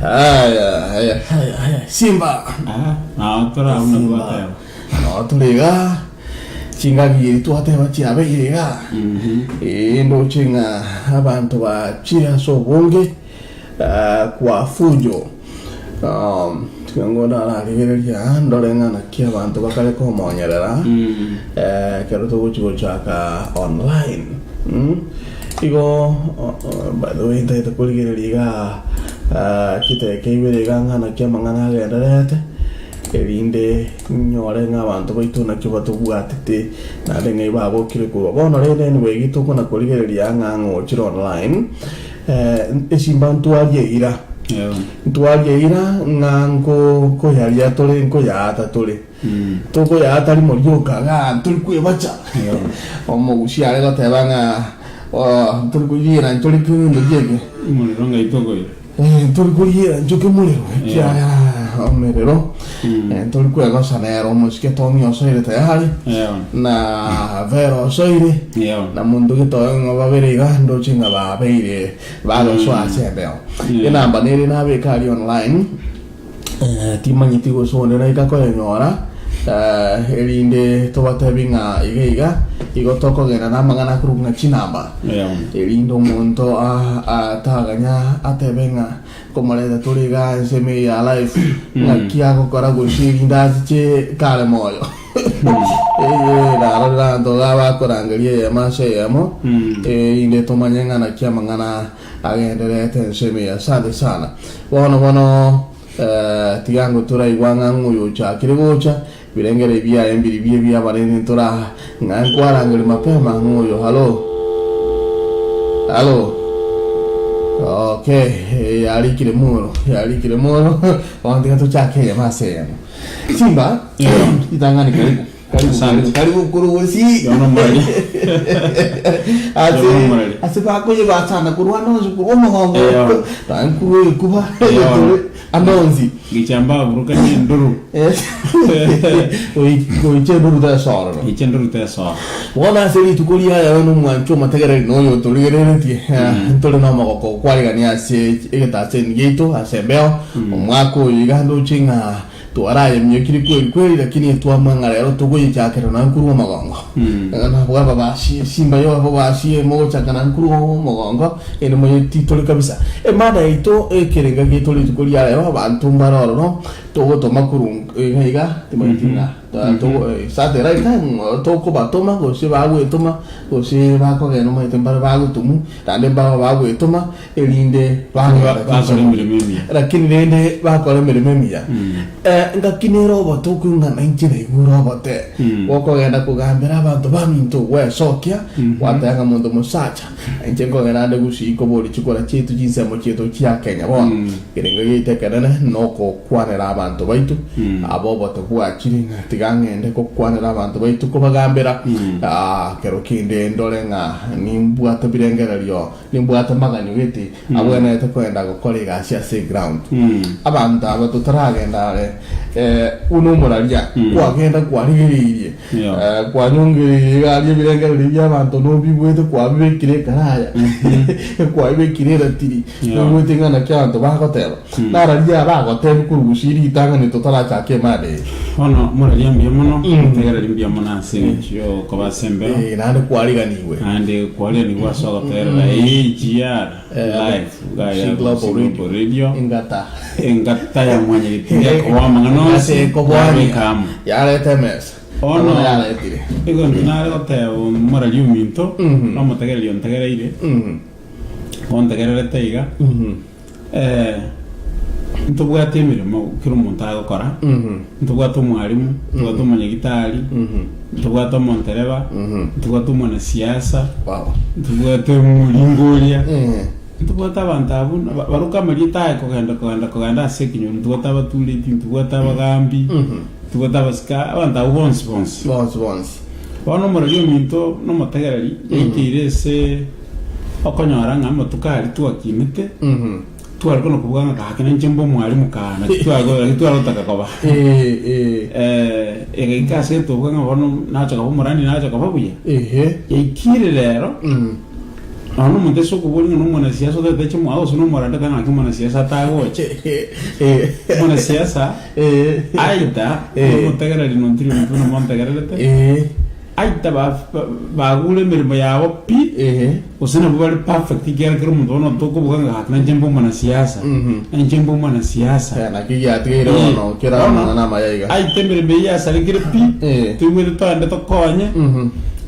Haya, haya, haya, haya. Simba. Ah, nao tore abwo Simba. twateba. Nao tore iga chingaki eri twateba chiabeire iga. Ee, ndoche ng'a abanto bachire ase obonge ah, kwa fujo. Um, tiga ngo nararigereria aa, ndore ng'a naki abanto bakare komonyerera eh, ekero togochi gochaka online. Mm. Igo o- o- by the way ntagete korigereria iga ah, chidakika ibere iga ng'a naki amang'ana agendererete erinde nyore ng'a abanto baito naki batobwatete naende ng'ai babokire korwa. Bono rende anyway iga tokona korigereria ng'a ng'a ochire online eh, esimba ntwarie eira ntwarie eira ng'a nko nkoyaria tore nkoyaata tore. Tokoyaata rimo rioka ng'a ntori kwebacha. Omogusia are goteba ng'a oh, ntori koriera ntori kegento kieke. Omorero ng'ai tokoira. Eh, ntori koriera nchoke morero ekiagera omerero eh, ntori kwegosa nero omosike Tony osoire tayari Yeah. na Vera osoire Yeah. na monto getoe ng'a babere iga ndoche ng'a babeire bagosoa ase embeo. Yeah. Enamba nere nabeka aria online Eh, timanyeti gose onde naika koyenyora, eh, erinde tobatebi ng'a iga iga, igo tokogenda namang'ana akorokwa ng'a chinamba. Yeah. Erinde omonto a- ataganya atebe ng'a komoreta tore iga ensemo eye ya life, ng'aki agokora gose erinde achiche kare moyo. Eye narorire abanto iga bakorangeria eyemo ase eyemo, erinde tomanye ng'a naki amang'ana Agendererete ensemo eye. Asante sana. Bono bono eh, tiga ngo toraigwa ng'a ng'o oyo ochakire gocha, ebirengero ebiaye mbiri bie biabarende ntora ng'a nkwarangeria mapema ng'o oyo. Hallo? Hallo? Okay, eh, yarikire moro, yarikire moro. Bono tiga tochake eyemo ase eyemo. Simba, ritang'ani karibu. Karibu, Asante. karibu, karibu kurugusi. Yono omoreri. Ase Yono omoreri. ase bakoye basana korwa ande onsi korwa omogongo. Eyo. Tankurwa ekuba Eyo. tore ande onsi. Gichamba aburukanie enduru. Goicha enduru tesororo. Gicha enduru tesoro. Bono ase rituko riaye aye nomwancho omotegereri na oyo otorigereretie, ntore nomogoko gokwarigania ase egetaseni giaito ase embeo, omwaka oyo iga ndoche ng'a Twarayemiokire kweri kweri, lakini twamua ng'a rero togoyechakera nonya nkorwa omogongo. Nabwo aba basie simba yo abo basie mogochaka nonya nkorwa omogongo, ere moyetitore kabisa. Emada yaito ekerenga giaito rituko ria rero abanto mbare ororo togotoma korwa iga iga timanyeti ng'a togo is that the right time tokobatoma gose bagwetoma gose bakogenda omanyete mbare bagotomwa naende mbare bagwetoma erinde bagenda Bakore chinsemo. emeremo emiya. Lakini rende bakora emeremo emiya. Eh, ngaki nere obote okoing'ana inche naigure obote. Gokogenda kogambera abanto baminto gwesokia, gwateba ng'a monto mosacha. Inche nkogenda ande gusii koboria chikura chiaito chinsemo chiaito chia Kenya bono. Ekerengo giaito ekenene nogokwanera abanto baito, aba obote bwachire ng'a tiga ng'ende gokwanera abanto baito kobagambera, ah, kero kende ndore ng'a nimbwate birengererio Nimbwate amaganio gete abwenerete kogenda gokora egasi ase eground. Abanto aba totaragenda are eh, buna omoraria kwagenda kwarigereirie Yeah. eh, kwanyongereirie iga aria ebirengererio bia abanto nobigwete kwabibekire ekaraya kwabibekire eratiri Yeah. nobwete ng'a naki abanto bagoteba nararia abagotebia korwa gusii ritang'ani totarachaka emada eye Bono moraria mbuya mono, motegereri mbuya mono ase eng'encho y'okoba ase embeo, Eh, naende kwariganigwe naende kwariganigwe ase ogotegerera AGR Live iga ya Gusii Global Gusii Global Radio. Radio, Engata. engata ya mwanyegeti ekoboa amang'ana onsi, Engata ekoboania. yabeka amo. Yareta emesa. Bono Bono yaretire. egento nare goteba moraria ominto, na omotegereri ontegereire, ontegererete iga, Ntobwate emeremo kera omonto agokora, ntobwate omwalimu, ntobwate omonyagitari, ntobwate omontereba, ntobwate omwanasiasa, Wow. ntobwate omoringoria, ntobwate abanto abwo na ba- baroke amarieta aye kogenda kogenda kogenda ase ekenyoro, ntobwate abatureti, ntobwate abagambi, ntobwate abasika, abanto abwo bonsi bonsi. Bonsi bonsi. Bono omoreri ominto na omotegereri yaikeire ase okonyora ng'a amatuko aria twakinete, tware konya kobuga ng'a gaki ninche mbe omwalimu kaa naki twago naki twarotaka koba. Eh, eh. Eh, egaika ase etobuga ng'a bono nacha koba omorani nacha koba buya. Ehe. Yaikire rero, Mm. Nonya na omonto ase okoboria ng'a nomwanasiasa otagete ache mwao gose nomorande tanga ng'aki omwanasiasa atagocha. Omwanasiasa aida nomotegereri nontiri omonto buna montegererete, aida ba- ba- bagure emeremo yabo pi, gose nabwo bare perfect ekiagera kera omonto bono tokoboka ng'a gaki nainche mbe omwanasiasa, nainche mbe omwanasiasa. Naki giatigaire bono kera Bono, amang'ana amaya iga. aite emeremo eyio yasarekire pi, toigwete toende tokonye.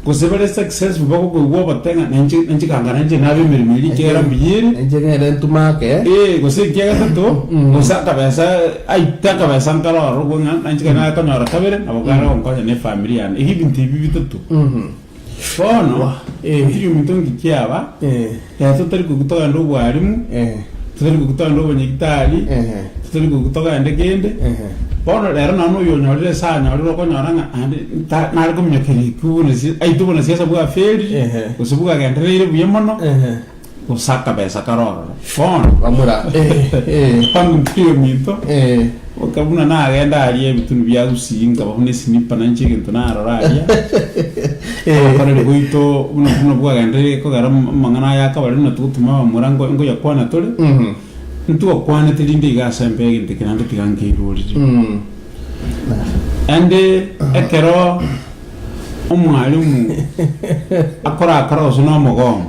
Gose bare successful bagokoigwa obote ng'a nainche nainche kanga nainche nabe emeremo eria ekiagera mbuya ere. Nainche ng'ende ntume ake. Ee, gose ekia gatato, gose akabesa aite akabesa nkare ororo okwo ng'a nainche kare nakonyora kabere nabo kare gonkonya na efamiri yane. Iga ebinto ebi bitato. Bono, tiri ominto nki kiaba, rero totari koigwa togende obwarimu, totari koigwa togende obonyagitari, totari koigwa togende kende. Bono rero nonya na oyonyorire ase anyorire okonyora ng'a naende ta nare kominyokeria ekio buna si aitwe buna siasa bwaferire, Ehe. gose bwagendereire buya mono, Ehe. gose akabesa kare ororo. Bono, Bamura, eh, eh, bono ntiri ominto, eh. boka buna nagenda aria ebitunu bia Gusii nkaba buna esinipa nainche egento narora aria, obokoreri bwaito buna buna bwagendereire kogera amang'ana aya akaba rero natogotuma abamura nko nkoyakwana tore. Ntogokwanete rinde iga ase embe egento eke naende tiga nkeirorire. Ende ekero omwalimu akorakora gose na omogomo,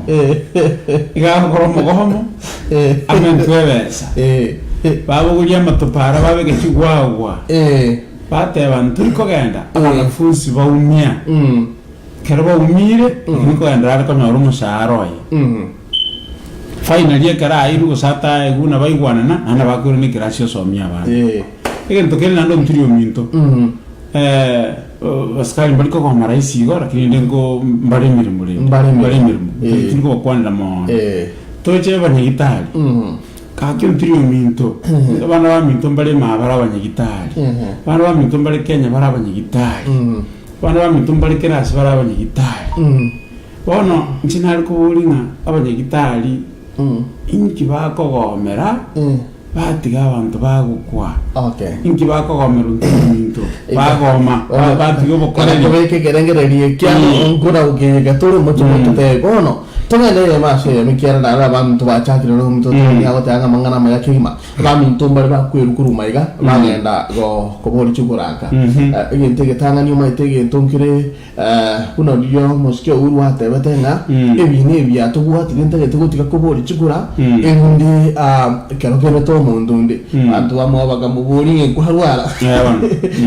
iga agokora omogomo, amentwe ebesa, babogoria amatope aria babeke chigwagwa, bateba ntori kogenda, abanafunsi baumia. Ekero baumire, lakini kogenderera are konyora omoshahara oye. Finally ekero airwe gose ataegwe buna baigwanana, naende bakoirana ekerasi osomia abana. Egento kende naende onturi ominto, abasikari mbari kogoma rahisi igo lakini rende nko mbare emeremo rende. Mbare Mbare emeremo. emeremo. Tiri kobakwanera mono. Toche abanyagitari, gaki onturi ominto, abana baminto mbare maabara abanyagitari, abana baminto mbare Kenya bare abanyagitari, abana baminto mbare kerasi bare abanyagitari. Bono inche nare koboria ng'a abanyagitari inki bakogomera batiga abanto bagokwa? Okay. Inki bakogomera intwe ominto? Bagoma, ba- batiga obokoreri. Kobeka ekerengererio ekia nkona gokeyeka tore moche mototebe bono togende eyemo ase eyemo ekiagera naende abanto bachakire roho ominto totari goteba ng'a amang'ana amaya kegima abaminto mbare bakwerwa korwa maiga bagenda go koboria chikoraka egento egetang'ani omanyete egento nkere Buna riria omosike Uhuru atebete ng'a ebiina ebi biatobwatire ntagete gotiga koboria chikura, erinde ekero kende omonto onde. Abanto bamwabo bakamoboria ng'a ekwarwara?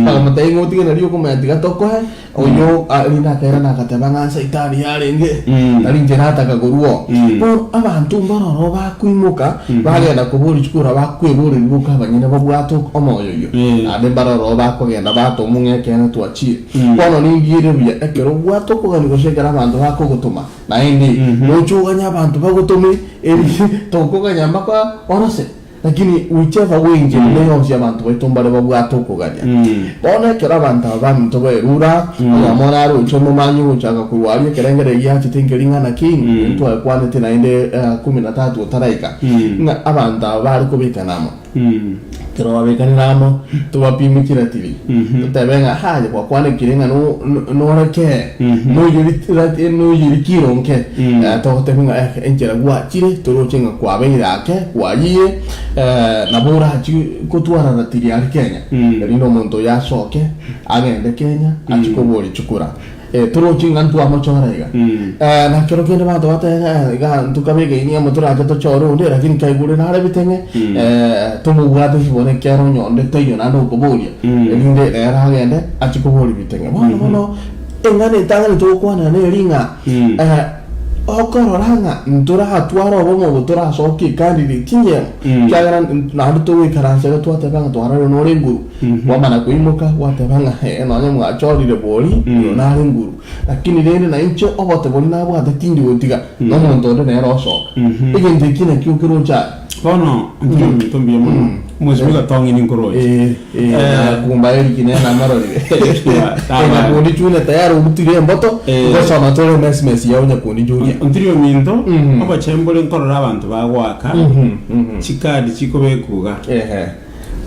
Bakamotebia ng'a otige nario okomanya tiga tokoe, oyo rinde akairana agateba ng'a saitani yarenge, tari inche nataka korwa oo. Bono abanto mbare ororo bakoimoka bagenda koboria chikura bakweboreria boka abanyene babwate omoyo oyio. Naende mbare ororo bakogenda batomwa ng'a ekeene twachire. Bono ningiire buya ekero obwate okogania gose ekero abanto bakogotoma, naende noche oganye abanto bagotome, erinde tokoganya mpaka orose. Lakini whichever way enchera ende yonsi abanto baito mbare babwate okogania. Bono ekero abanto aba baminto baerura, oyomo naroche omomanyi ogochaka korwa aria ekerengererio giachete nkeri ng'a naki, ntwakwanete naende kumi na tatu otaraika, ng'a abanto aba bare kobekana amo. Ekero babekanire amo, tobapime chiratili, totebe ng'a ha aye gwakwanekire ng'a no- no- noreke, noiyori rati noiyori kiro nke, togotebia ng'a eh enchera gwachire toroche ng'a kwabeire ake, kwayire, nabo orachie kotwara ratili aria Kenya, erinde omonto oyo asoke, agende Kenya, achie koboria chikura. Torochi ng'a ntwamochora iga. Na kero kende abanto batebe ng'a iga ntokabeka ini amo torache tochore onde, lakini kaigure nare biteng'e, tomobwate bono ekiagera onye onde taiyo naende okoboria, erinde nere agende achie koboria biteng'e. Bono bono, eng'ana etang'ani togokwanera neri ng'a okorora ng'a ntoratware obomo obo torasokie ecandidate eyemo, ekiagera naende togoikaransa iga twateba ng'a twarorire nore enguru. Kwamana koimoka gwateba ng'a ee nonya mwachorire bori, oyo nare nguru. Lakini rende nainche obote boria nabwate tindi gotiga, na omonto onde nere osoka. Egento eki nakio keroche aye. Bono intwe ominto mbuya mono, omwesimi gatong'ini nkoroche. Ee, ee, nakumba Eric nere namororire. Nyakundi Junior tayari orutire emboto, ngosoma tore emesi yao Nyakundi Junior. Ontiri ominto, obochembore nkorora abanto bagoaka, chikadi chikobekwa iga. Ehe.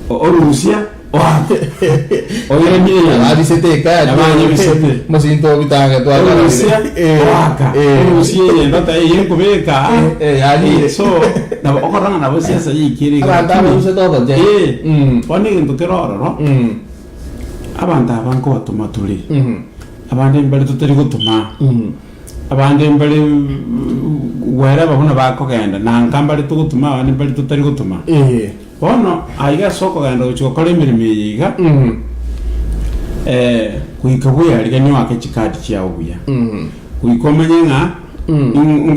Orusia. Oaka. Oiranie eyende. Abisete ekadi. Nabanyebisete. Mosinto obitange twakarire. Orusia, oaka. Orusia eyende oteba eye nkobeka. Yarire. So, nabo okorora ng'a nabo siasa yaikire iga. Abanto Lakini, abarusete obochenu. Bono egento kere ororo, abanto aba nkobatoma tore. Abande mbare totari gotoma. Abande mbare wereba buna bakogenda, na nka mbare togotoma abande mbare totari gotoma. Bono aiga ase okogenda gochia gokora emeremo eye iga, goika bweyariganie oake chikadi chiao buya. Goika omanye ng'a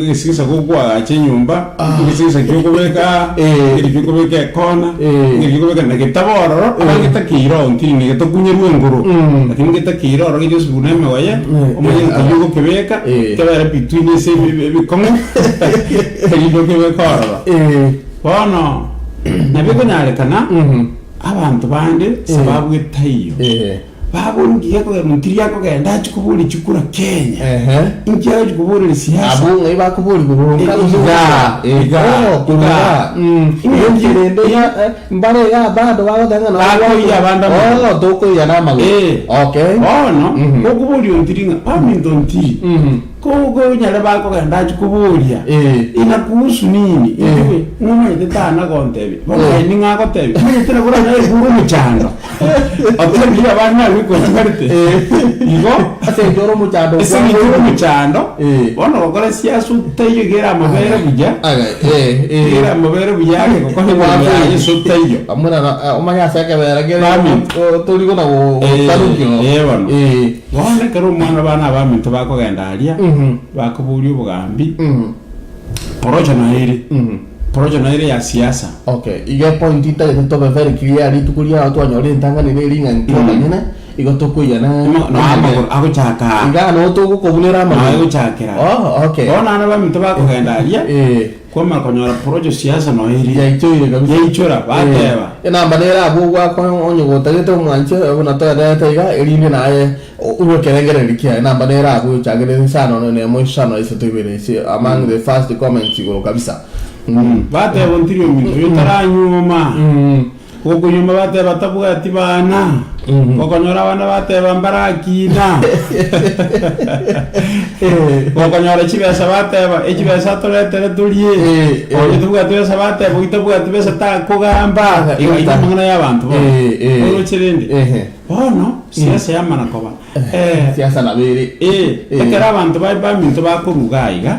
egesigisa gokoagacha enyomba, egesigisa giokobeka aa, ekeri giokobeka ekona, ekeri giokobeka na getaba ororo, abange getakeire oo ntiri getakunyerwa engoro, lakini getakeire ororo geche gosibuna emegoye, omanye ng'a keyio ogokebeka, kebere between ase ebikong'u, erinde okebeke ororo. Bono nabo ekonyarekana abanto bande sababu etaiyo, babore inki gekogera ontiri akogenda achie koboria chikura Kenya, inki agochia koboreria siasa. Abwo ng'ai bakoborigwa boronge Eh, gose igaa, eh, igaa, oh, korwa igaa. igaa. Inki- Inki rende iga, eh, mbare igaa bado bagoteba ng'a nabo Bakoiya abande amagoro. Oh, tokoiya na amagoro. Eh. Okay. Bono gokoboria ontiri ng'a baminto ontiri, Konyare bakogenda achie koboria, Inakuhusu nini? Intwe ng'omanyete tana gontebia. Bono aye ning'o agotebia? Omanyete nabo oranyare koigwa omochando. Otebirie abande nabwo ekotigarete. Igo Ase eng'encho ore omochando ase eng'encho ore omochando, bono gokora esiasa otaiyo iga ere amabere buya, iga ere amabere buya ake gokora emeremo yaye ase otaiyo. Omanye ase ekebera kere Baminto. tori kona gotarukia. Eh, bono. Bono ekero omwana bana abaminto bakogenda aria, bakoboria obogambi, porocho naere, porocho naere ya siasa. Okay, iga epoint ntagete tobe very clear rituko riao twanyorire entang'ani neri ng'a intwe abanyene igo tokoiyana Amo- no amagoro agochaka aa. Iga noo togokobunera Noo amagoro. agochakera aa. Oh, okay. Bono naende abaminto bakogenda aria, Kwamanya konyora porocho siasa noyo eria. Yaichoire kabisa. Yaichora, bateba. Enamba nere abwo ogwaka onye gotagete omwanche buna toenderete iga erinde naye orue ekerengererio kiaye enamba nere abwo ochakerete isano na nemo isano isato ibere ase among the first comments igoro kabisa. Bateba ontiri ominto oyo taranyuoma. Gokonyuoma bateba tabwati bana. Gokonyora abana bateba mbarakina. Gokonyora chibesa bateba echibesa atoretere torie. Onye tobwati besa bateba oyio tabwati besa takogamba. Igo ayio amang'ana ya abanto bono. Oroche rende. Bono siasa yamana koba. Siasa nabo ere. Ekero abanto baminto bakoruga aiga.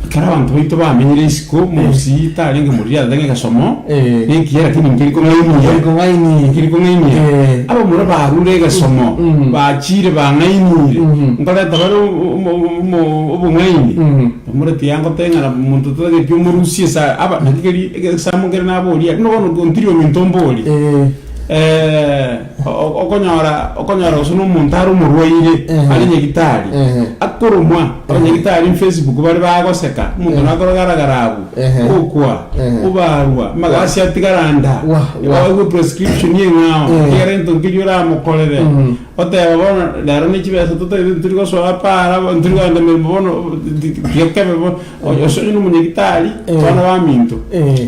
Ekero abanto baito bamenyire isiko, omogusii tarenge moriri atatenge egesomo, Eh. nekiya lakini nkeri kong'ainia. Nkeri kong'ainia. Nkeri kong'ainia. Eh. Abamura barure egesomo, Mm. bachire bang'ainire, Mhm. nkoreta bare omo- omo- obong'aini. Mhm. Bamura tiga ngotebe ng'a monto totageti omorusie esa aba naki keri egesamu nkere naboria, buna bono ntiri ominto mbori. Eh. Okonyora okonyora gose na omonto are omorwaire are nyagitari akoromwa abanyagitari facebook bare bagoseka omonto nakorogara-gara abwo okwa obarwa amagasi atigara nda oegwe prescription eng'ao ekiagera egento nkeria oramokorere oteba bono rero ne chibesa totagete ntori gosoa para ntori kogenda emeremo bono tiga kebe bono. Ase onye nomonyagitari, abana baminto,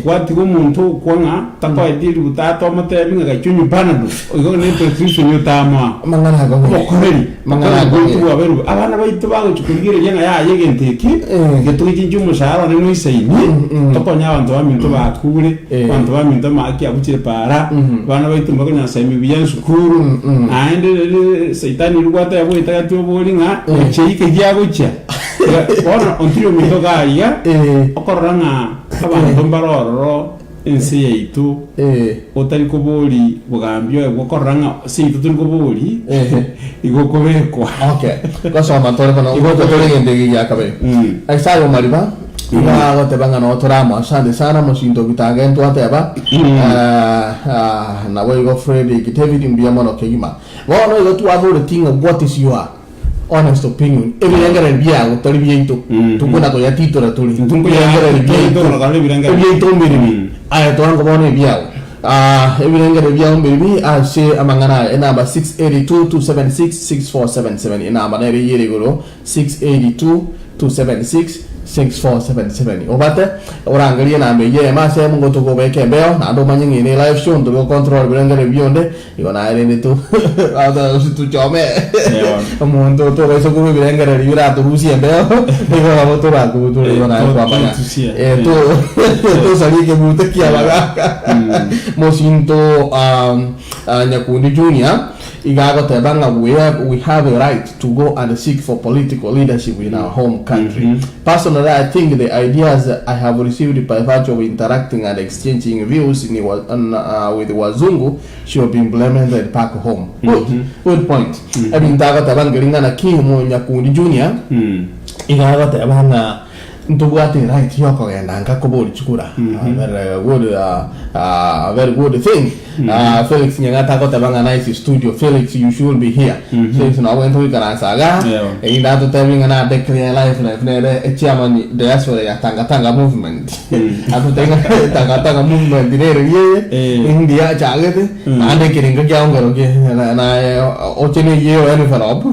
gwatiga omonto okwa ng'a takoeti eribu tata omotebi ng'a gachia onywe panado, igo ne prescription otamoa. Amang'ana akong'u. Obokoreri, Amang'ana obokoreri bwaito akong'u. bwabeire obo. Abana baito bagochia korigereria ng'a yaya egento eki, getogechinche omoshahara one noisaini, tokonye abanto baminto bakure, abanto baminto amahaki abuchire para, abana baito mbakonyara gosomia buya esukuru, naende saitani riria gwateba goeta gati obori ng'a gochia ike giagochia. Bono ontiri ominto iga aiga, okorora ng'a abanto mbare ororo ense yaito, otari kobori bogambi oye bw'okorora ng'a seito tori kobori, igo okobekwa. Okay, gosoma tore bono Igo gocha tore egento eke gia kabere. Isaya Omariba iga agoteba ng'a noo tore amo asante sana mosinto obitange ntwateba naboigo Fredrick David mbuya mono kegima. Bono igo twaboreti ng'a what is your Honest opinion, ebirengererio biago tari biaito, tokona koyatitora tore ebirengererio biaito, ebiaito mbiribi, aye toango bono ebiago. Ah, ebirengererio biago mbiribi ase amang'ana aya, enamba 682 276 6477, enamba nere eyere igoro 682 276. 6477 Obate orangerie enamba eyio eyemo ase eyemo ngotoka obeke embeo naende omanye ng'a ere live show ntori gocontrol ebirengererio bionde igo naye rende tu tuchome omonto tobaisa korwa ebirengererio biratorusie embeo igo nabo torakorwa igo naye kwamanya tosarie ekebute kia abagaka mosinto Nyakundi Junior Iga agoteba ng'a we have we have a right to go and seek for political leadership in our home country. Personally I think the ideas I have received by virtue of interacting and exchanging views in wa with wazungu should be implemented back home. Good, good point. Ebinto agoteba nkering'ana ki Monyakundi Junior iga agoteba ng'a Ntobwate eright yokogenda nka kobori chikura very good very good thing Felix Nyang'ata agoteba ng'a nice studio Felix you should be here Felix nabo abwenerete goikaransa igaa erinde atotebie ng'a na declare life life nere echairman diaspora ya Tanga Tanga movement atotebie ng'a Tanga Tanga movement nere rieye india achagete naende ekerengo kiago nkerokio naye oche neyie envelope.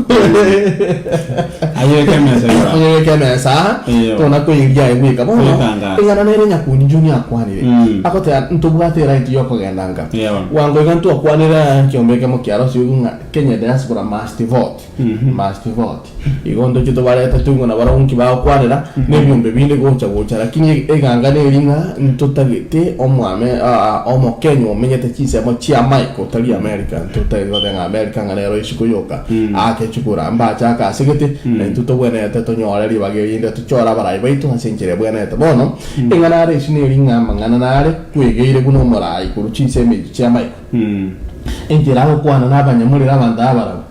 Ayebeke emesa igoro. Oyebeke emesa aa, Eyo. tona koyeria aye bweka. Bono, Koyetangasa. eng'ana nere nyakundi Junior akwanire. Mm. Agoteba, ntobwate eright ya okogenda nka. Eyo. Bwango iga ntwakwanire ekiombe ekemo kiarosiwe ng'a Kenya diaspora must vote. Must vote. Igo ntoche tobarete toigwe nabarabwo nki bagokwanera, na ebiombe binde gocha gocha. Lakini eganga neri ng'a ntotagete omwame Omokenya omenyete chinsemo chia Michael tari America. Ntotagete goteba ng'a America ng'a nero isiko yoka. Aake chikura mbachake ase gete, na intwe tobwenerete tonyore ribaga erinde tochore abarai baito ase enchera ebwenerete. Bono, eng'ana are ase neri ng'a amang'ana nare kwegeire buna omorai korwa chinsemo echi chia Michael. Enchera agokwana nabanyamurero abanto abarabwo.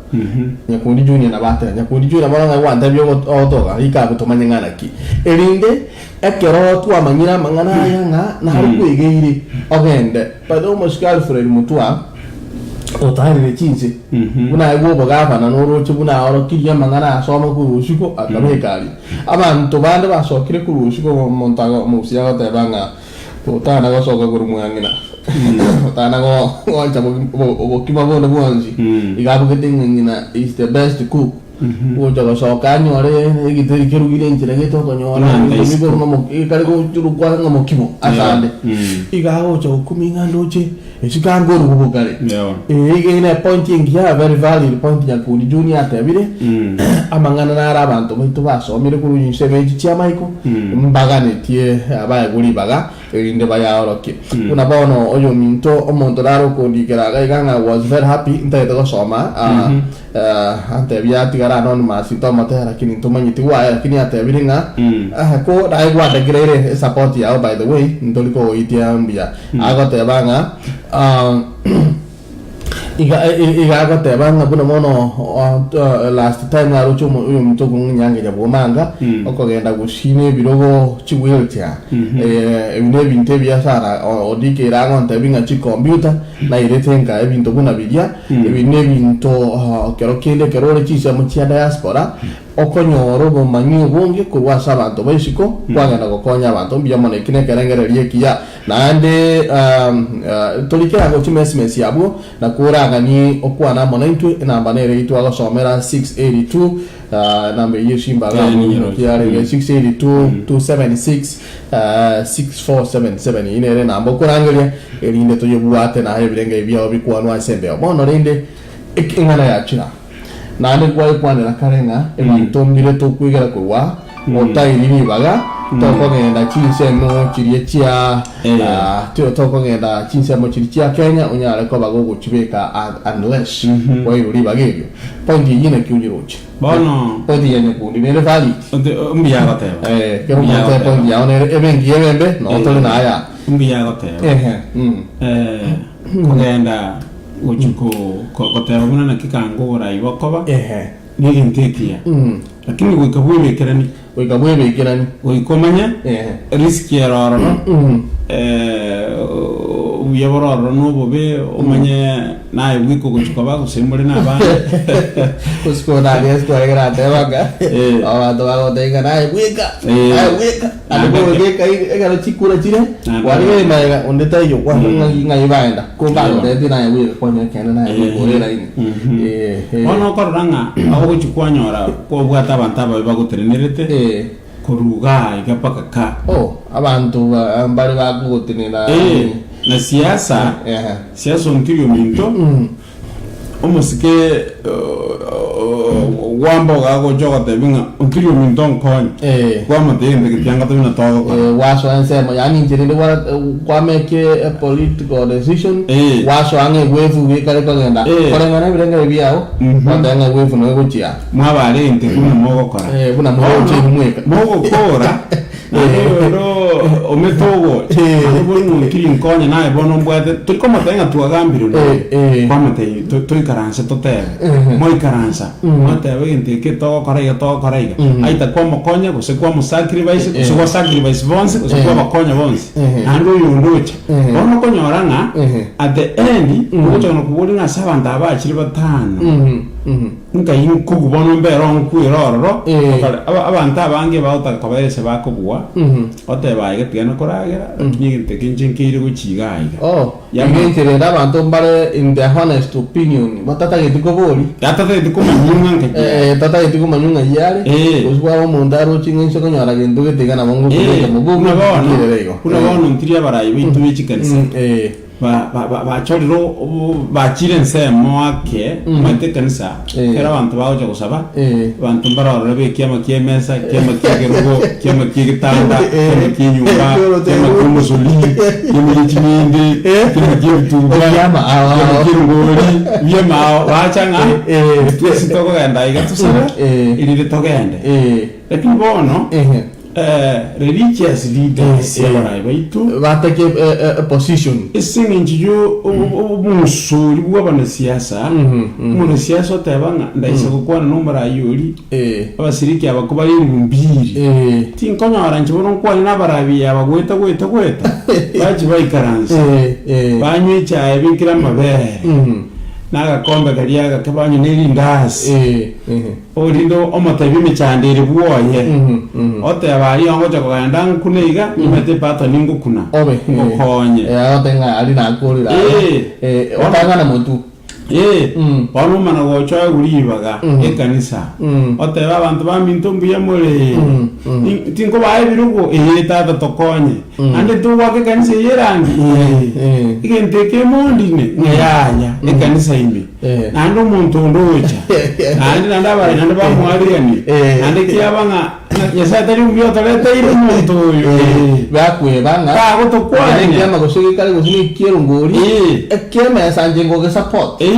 Nyakundi Junior nabo ateba, Nyakundi Junior bono ng'ai gwantebia ogotoka, rika abwo tomanye ng'ana ki. Erinde ekero twamanyire amang'ana aya ng'a nare kwegeire ogende. By the way omosike Alfred Mutua otarire chinse buna aye bw'obogavana noroche buna aorokirie amang'ana asome korwa osiko akabeka aria. Abanto bande basokire korwa osiko omonto omogusii agoteba ng'a Otana gosoka korwa mwang'ina, otana goancha obokima bonde bwonsi, iga abugete ng'a ng'ina is the best cook. Gocha gosoka anyore egitheri kerugire enchera gete okonyora kare gochurukwa ng'a mokimo asande. Iga agocha gokumia ng'a ndoche esiko angoruga bokare. Ee iga ere epoint engiya very valid point Nyakundi Junior atebire, amang'ana naro abanto baito basomire korwa chinsemo echi chi'amaiko, mbaganetie abaegwe ribaga erinde bayaorokie. Buna bono oyominto omonto nare okondikera iga iga ng'a was very happy ntagete gosoma antebia atigare anonymous ntomotebia lakini ntomanyeti gwaye lakini atebire ng'a ko naye gwandekereire esupport yao by the way ntori kogoitia mbuya. Agoteba ng'a iga iga agoteba ng'a buna bono last time aroche oyominto okong'inyangeria bwomanga okogenda gusii na ebirogo chi wheelchair ebi ne ebinto ebiya sana odikeire agontebia ng'a chicomputer nairete nka ebinto buna biria ebi ne ebinto ekero kende ekero ore chinsemo chia diaspora Okonyora obomanyi obonge korwa ase abanto ba isiko kwagenda gokonya abanto mbuya mono. Eki nekerengererio ekiya. Naende torikera gochia mesimesi abwo, na koraganie okwana amo naintwe, enamba nere eyio twagosomera 682, enamba eyio esimba iga abwo inaki yarenge 682 276 6477. Eyio nere enamba okorangeria erinde toyebwate naye ebirenge ebi biao bikwanwe ase embeo. Bono rende eng'ana yachira. Naende kwaikwanera kare ng'a ebinto mbire tokwegera korwa otairi ribaga, tokogenda chinsemo chiria chia tokogenda chinsemo chiria chia Kenya onyare koba gogochibeka unless kwairwe ribaga erio. Point eyio naki oyeroche? Bono Point ya Nyakundi nere valid? Mbuya agoteba. Eh, kera omonto epoint yao nere ebe engiya ebe embe, noo tore naye aa. Mbuya agoteba. Ehe, mm. Kogenda gochia goteba buna naki kanga oborai bokoba, Ehe. negento ekiya. Lakini goika bwebekeranie. Goika bwebekeranie. Goika omanye Ehe. risk ere ororo, obuya bore ororo na obobe, omanye naye bweka ogochia koba gose more na abana. Gose kona Yesu twaregera ateba ng'a Eh. abanto bagoteba ng'a naye bweka, Eh. naye bweka. Ande Naende kobeka ekero chikura chire, Naende kwarigere magega onde taiyo, kwamanya ng'ai ng'ai baenda. Ko Ewa. mbagotebetie naye bweka kwanyora ekeene naye bweka ore eraini. Eh, eh. Bono okorora ng'a ogochia kwanyora kobwate abanto ababe bagotenenerete, Eh. Korwa igaa iga mpaka ka. Oh, abanto ba mbare bakogotenena. Eh, na siasa, Ehe. siasa ontiri ominto, omosike gwamba ogagocha ogotebi ng'a ontiri ominto nkonye. Eh. Kwamotebia egento gete tianga tobe na togokora. Eh, gwasoa ensemo yaani inche rende gwa kwamake a political decision Eh. gwasoa ng'a egwefu gekare kogenda Eh. koreng'ana ebirengero biao Mhm. gwateba ng'a egwefu noyo egochia Mwabare egento ekio buna mogokora. Eh, buna moroche Bono, mweka. mogokora, naende oyondo omete ogocha, Eh. naende bori ng'a ontiri nkonye naye bono mbwate, tori komotebia ng'a twagambire nonya. Eh, eh. Kwamotebia to- toikaranse totebe. Mhm. Moikaransa, mwateba egento eke togokora iga togokora iga. Aita kwamokonya gose kwamosacrifice, gose Eh. gwasacrifice bonsi, gose Eh. kwabakonya bonsi. Mhm. Naende oyonde ocha. Mhm. Bono okonyora ng'a, Mhm. at the end, ogocha koboria ng'a ase abanto aba bachire batano, Mhm, mhm. Nkai nkogwa bono mbere oo nkwere ororo, Eh. okare aba abanto abange bagotaka koba ase bakobua, Mhm. oteba aye gatiga nakoragera, lakini egento eke inche nkeire gochia iga aiga. Oh, Yama- iga inche rende abanto mbare in their honest opinion batatageti kobori Yatatageti komanywa ng'a nkai Eh, eh, tatageti komanywa ng'ai are Eh. gose bwaba omonto aroche ng'a inse konyora gento gete iga nabo Eh, ngokobeka mogogo buna bono nkirere igo. buna Eh. bono ntiri abarai baito be chikanisa Mm, eh. Ba- ba- ba- bachorire obo- bachire ensemo ake omanyete ekanisa Eh. ekero abanto bagocha gosaba Eh. abanto mbarorore be ekiama kia emesa ekiama kia ekerogo ekiama kia egetanda Eh. ekiama kia enyomba Eh. ekiama kia omosori ekiama kia ching'ende Eh. ekiama kia ebitunga Ebiama, ao, ao. ekiama kia erongori ebiama ao bacha ng'a Eh. twesi tokogenda iga tosabe Eh. erinde togende Eh. Lakini bono Ehe. eh, religious leaders Eh, eh. abarai baito Batake eh, eh, position. ase eng'encho yo obomosori bwa abanasiasa Mhm, mhm. omonasiasa oteba ng'a ndaisa gokwana na omorai oria Eh. abasiriki aba kobare elifu mbiri Eh. tinkonyora inche bono nkwane na abarabi aba goeta goeta goeta bachi baikaransa Eh, eh. banywa echae bekire amabere Mhm. na agakombe karia agake banywa na erindasi Eh, eh. Orinde omotebie emechando ere bwoye, oteba aria ongocha kogenda nkune iga, nimanyete epato ningokuna, Obe. ngokonye. Eh, agote ng'a aria nakorire Eh. Eh, otang'ana motwe. Eh, Mm. bono omana gocha oegwe ribaga Mm. ekanisa, Mm. otebe abanto baminto mbuya more, Mm, mm. Tin- tinkobaa ebirogo, ee tata tokonye, Mm. naende togoaka ekanisa eye erangi, ee. Eh. Egento eke emondine, ng'a yaya, ekanisa ime. Eh. Naende omonto onde ocha, naende naende abarai naende bamwariganie, Eh. naende kiaba ng'a ng'a Nyasae tari omuya otoreteire omonto oyo, eh. Bakweba ng'a Tagotokwania. ekiama gose gekare gose na ekierongori Eh. ekiemesa inche ngogesupport Eh.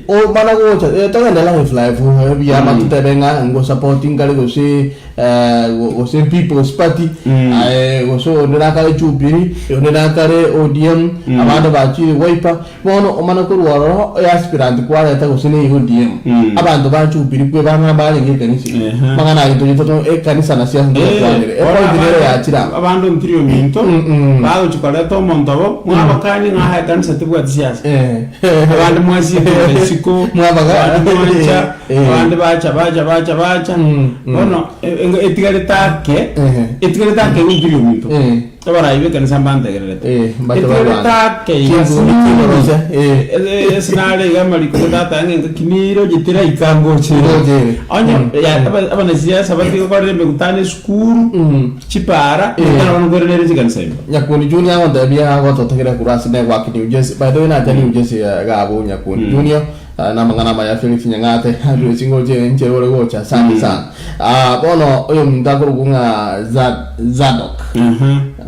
omana gocha eh, togende life life ebiama totebe ng'a ngosupport nkare gose eh, gose People's Party Mm. eh, gose onde nakare Jubilee onde nakare ODM Mm. abande bachire Wiper Bono omane korwa ororo easpirant kwareta gose ne ODM Mm. abanto ba Jubilee kwe bang'ana barenge ekanisa Ehe. mang'ana aye toche toto ekanisa na siasa ntogokwanere Eh, bono epoint nere abande- yachire aba abande ontiri ominto Mm, mm. bagochi koreta omonto obo mwabakani ng'a aha ekanisa tebwati siasa Eh. abande mwasiekera isiko Mwabaga- abande mwacha Eh. abande bacha bacha bacha bacha Mm, mm. bono e- e- etigarete ake Ehe. etigarete ake ontiri ominto Eh. Abarai b'ekanisa mbantegererete. Eh, mbache Etigarete barwane. ake iga Chinguru chigoroche, eh. Eh, ase nare iga amariko gete atanga ng'a engaki nere ogetera ika ngochere. Ngochere. Onye Mm. ya- aba- abanasiasa batige gokorera emekutano esukuru, Mm. chipara, Eh. emekutano bono nkwerereire chikanisa ime. Nyakundi Junior agontebia agototogera korwa ase network New Jersey. By the way nacha New Jersey eh, iga abwo Nyakundi Junior ah, na amang'ana amaya Felix Nyang'ate arure chingoche enchera ore gocha asante sana. Ah, bono oyominto akorokwa ng'a Za- Zadok.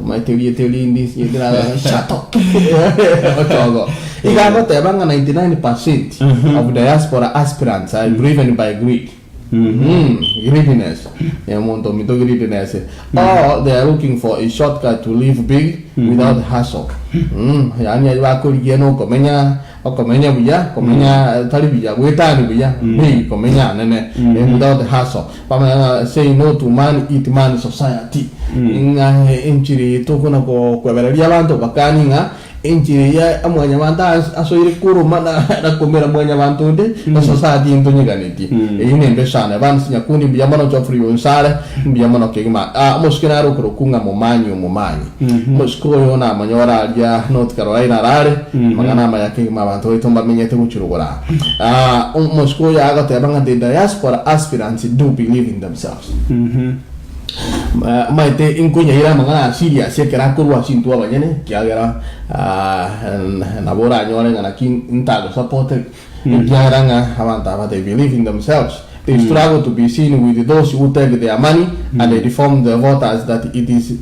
Omanyete erieta erinde sinye Shatok. Ochogo. Iga agoteba ng'a 99% of diaspora aspirants are driven by greed. Mm, greediness. Eh, omonto ominto greediness. Or they are looking for a shortcut to live big without hustle. Mm, yaani aye bakorigia nokomenya Okomenya buya, komenya tari buya, gwetani buya, big, komenya anene, eh, without hustle. Bamanya ng'a say no to man eat man society. Ng'a enchiri eye tokona ko- kwebereria abanto bakani ng'a enchiri eye ya mwanyabanto as- asoire koroma na na komera mwanyabanto onde na society ntonyeganetie. Eyio nembe sana. Evans Nyakundi mbuya mono Geoffrey Onsare mbuya mono kegima. Ah, omosike nare okorokwa ng'a Momanyi Omomanyi. Omosike oyo namonyore aria North Carolina arare, amang'ana amaya kegima abanto baito mbamenyete gochia rogoro aa. Ah, omosike oyo agoteba ng'a the diaspora aspirants do believe in themselves. Omanyete inkonyaire amang'ana aya serious ekero akorwa ase intwe abanyene, ekiagera nabo oranyore ng'a naki ntagosapote, ekiagera ng'a abanto aba they believe in themselves, they struggle to be seen with those who take their money and inform the voters that it is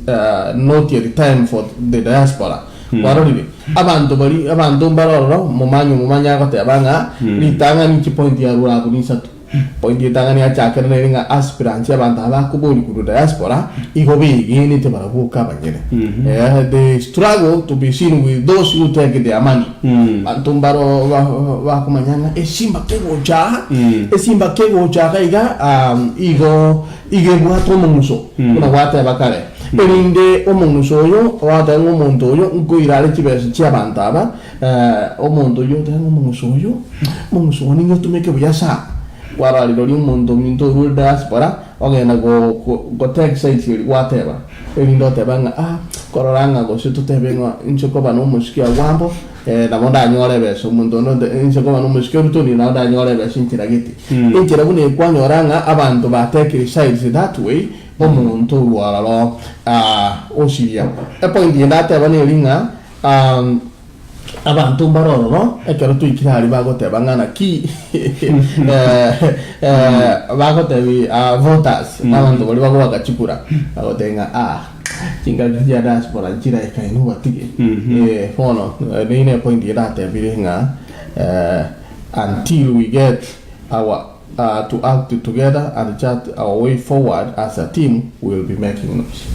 not yet time for the diaspora. Kwarorire? Abanto baria, abanto mbare ororo, omomanyi omomanyi agoteba ng'a ritang'ani chipoint yarure abwo nisato. Point etang'ani achakere nere ng'a aspirants abanto aba bakoboria korwa diaspora igo begenete barabwo boka abanyene. Eh, they struggle to be seen with those who take their money. Banto mbaro ba- bakomanya ng'a esimba kegocha aa, esimba kegocha iga iga um, igo igo ebwate omong'uso buna gwateba kare. Erinde omong'uso oyo ogoteba ng'a omonto oyo nkoira are chibesa chiabanto aba Eh, omonto oyio oteba ng'a omong'uso oyo, omong'uso oyo nigo otumeke buya sana. Kwarora rirorio omonto ominto orure diaspora, ogenda go go gotake sides eria gwateba, erinde oteba ng'a ah, korora ng'a gose totebe ng'a inche koba na omosike agwo amo, nabo ndanyore ebesa, omonto onde onte inche koba na omosike Ruto nabo ndanyore ebesa enchera gete. Enchera buna eye kwanyora ng'a abanto batekire sides that way, omonto orwa ororo osiria. Epoint eye ndateba neri ng'a. Abanto mbare ororo ekero twaikire aria bagoteba ng'a naki bagotebi voters abanto baria bagoaka chikura bagoteba ng'a ah chingaki chia diaspora nchiraika inwe obatige. Bono eyio ne point eratebire ng'a until we get our to act together and chart our way forward as a team we will be making noise.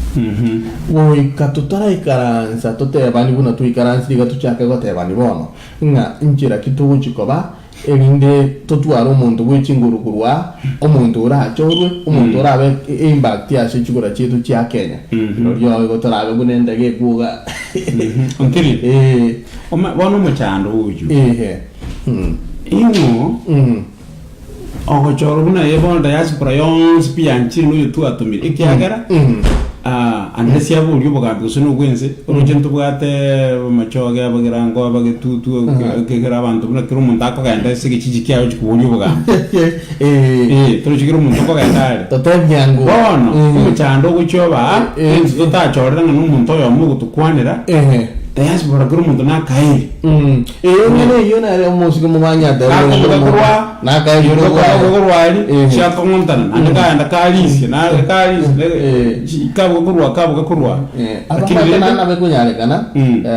Goika totaraikaransa totebani buna twaikaransire iga tochake gotebani bono ng'a nchera ki togochi koba erinde totware omonto bwe chinguru korwa aa, omonto orachorwe, omonto orabe impact ase chikura chiaito chia Kenya. Rirorio igo torabe buna endege ekwoga. Ontiri, Eh. Ome- bono omochando oyo Ehe. Ing'o ogochorwa buna eye bono diaspora yonsi pi yanchire noyo twatomire ekiagera unless yaboria obogambi gose na obwense oroche ntobwate amachoge abagirango abagetutu ekegera abanto buna kera omonto akogenda ase egechiji kiaye ochi koboria obogambi Eh, torochi kera omonto okogenda are Totebia ng'o. bono omochando ogochia oba aa ense totachorera ng'a na omonto oyomo ogotokwanera diaspora kera omonto nakaeri. Ee, ng'ina eyio nere omosike omomanyi atebire Gakobuga korwa Nakaerio Korwa rogware. korwa aria, Eh. chiakong'ontana, naende kaenda karisia, naende karisia, Eh. kabuga korwa kabuga korwa. Lakini Abamate rende naende nabo ekonyarekana,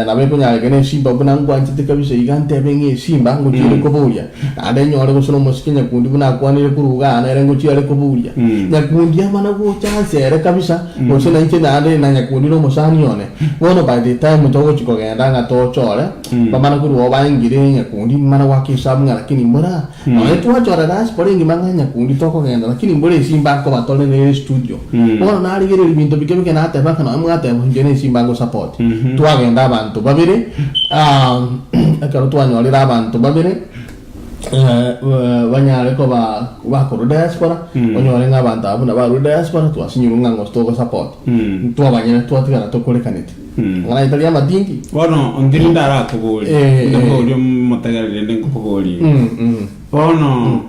nabo ekonyarekana esimba buna nkwanchete kabisa iga ntebe ng'a esimba ngochia ere koboria, naende nyore gose na omosike nyakundi buna akwanire korwa igaa nere ngochia are koboria. Nyakundi amana gocha nse ere kabisa, gose nainche naende na nyakundi na omosani one. Bono by the time togochia kogenda ng'a tochore, Bamana korwa oo baengire nyakundi bamana goaka esabu ng'a lakini mbora nonya twachora diaspora engima ng'a nyakundi tokogenda lakini mbora esimba nkoba tore nere estudio. Bono narigereria ebinto bike bike nateba ng'a nonya mwateba inche ne esimba ngo support. Twagenda abanto babere ekero twanyorire abanto babere banyare koba bakorwa diaspora onyore ng'a abanto aba buna barure diaspora twasinyirwe ng'a ng'o togo support. Twabanyene twatigara tokorekaneti. Ng'a etari amatingi. Bono ondiri ndarakoborie, Eh, buna eh. mborie omotegereri rende nkokoborie. Mm, mm, Bono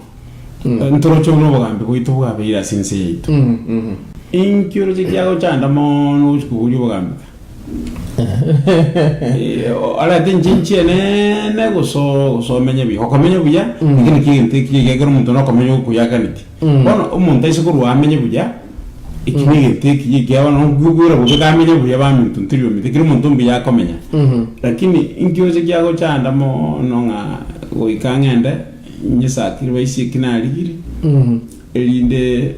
ntoroche buna obogambi bwaito bwabeire ase ense yaito. mm, mm. Inki oroche kiagochanda mono gochia koboria obogambi ka? Eh, o- arete inche nchienene gose gose omenye buya. Okomenya buya, eki nakio egento ekiya ekiagera omonto nokomenya okoyakaneti. Bono omonto aise korwa amenye buya, eki negento ekiya ekiagera bono nkoigwera bobe kamenye buya baminto ntiri omete, kera omonto mbuya akomenya. Lakini inki oche kiagochanda mono ng'a goika ng'ende nye sacrifice eki narigire, erinde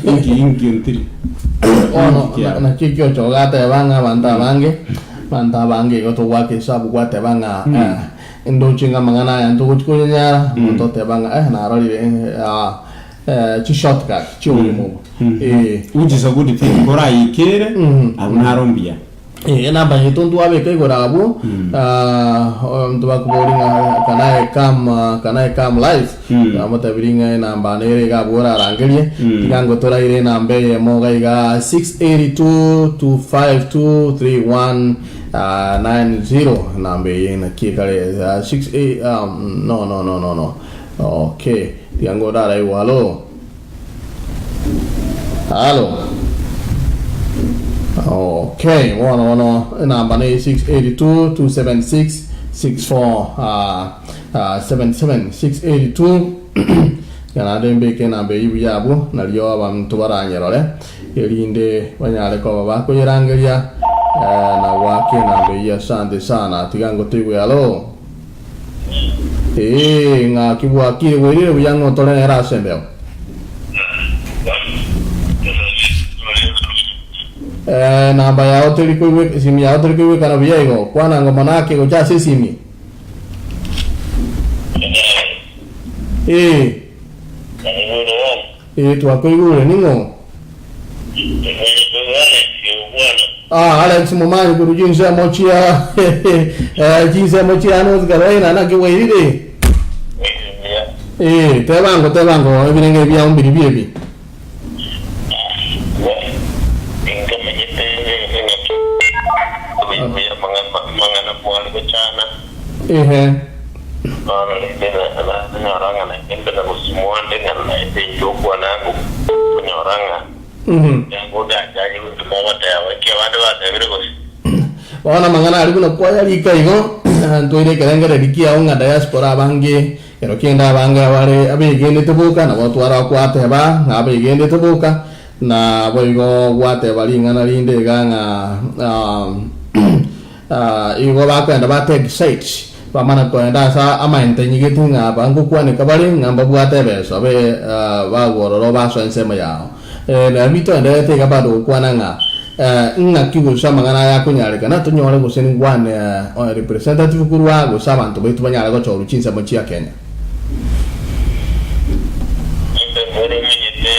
inki inki ontiri. Bono Inki kiabo. naki ekio ochoga ateba ng'a abanto abange, abanto abange igo togoaka esabu gwateba ng'a Ndoche ng'a amang'ana aya ntogochi konyanyara, omonto oteba ng'a eh narorire ah, eh, chi shortcut chi'obogima obo. Eh, Which is a good thing korayikere abwo naro mbuya. Eh, enamba yaito ntwabeka igoro abwo, ah, omonto bakobori ng'a can I come, ah, can I come live? Twamotebirie ng'a enamba nere iga abwo orarangerie, tiga ngotoraire enamba eyemo iga iga 682 252 31 90 namba eye naki ekare 6 a no no no no no okay tiga ngo ndaraigwa halo. Halo. Okay, bono bono enamba ne 682 276 64 77 682 naende mbeke enamba eyio buya abwo nario abanto baranyerore erinde banyare koba bakoyerangeria na goaka enamba eyio asante sana tiga ngotoigwe halo Ee, ng'aki bwakire bwerire buya ng'a otore nere ase embeo. Eh, namba yao teri koigwe esimi yao teri koigwekana buya igo, kwana ngoma nake gocha ase esimi. Ee, ee twakoigure ning'o? Ah, Alex Momanyi korwa chinsemo chia eh, chinsemo chia North Carolina naki bwairire? Eh, tebango tebango ebirenge biao mbiri biebi. Ehe. Bono amang'ana aria buna kwayarika igo, ntwaire ekerengererio kiao ng'a diaspora abange, ekero kende abange abare abegenete boka, nabo twara gwateba ng'a abegenete boka, na boigo gwateba ring'ana rinde iga ng'a igo bakoenda ba take sides, bamana koenda ase amaente nyigete ng'a aba ngokwaneka bare ng'a mbabwate ebeso be bagwo ororo basoa ensemo yao. Nabo toendererete iga bado gokwana ng'a ng'aki gose amang'ana aya akonyarekana tonyore gose ngwane representative korwa gose abanto baito banyare gochorwa chinsemo chia Kenya. Onde ore omanyete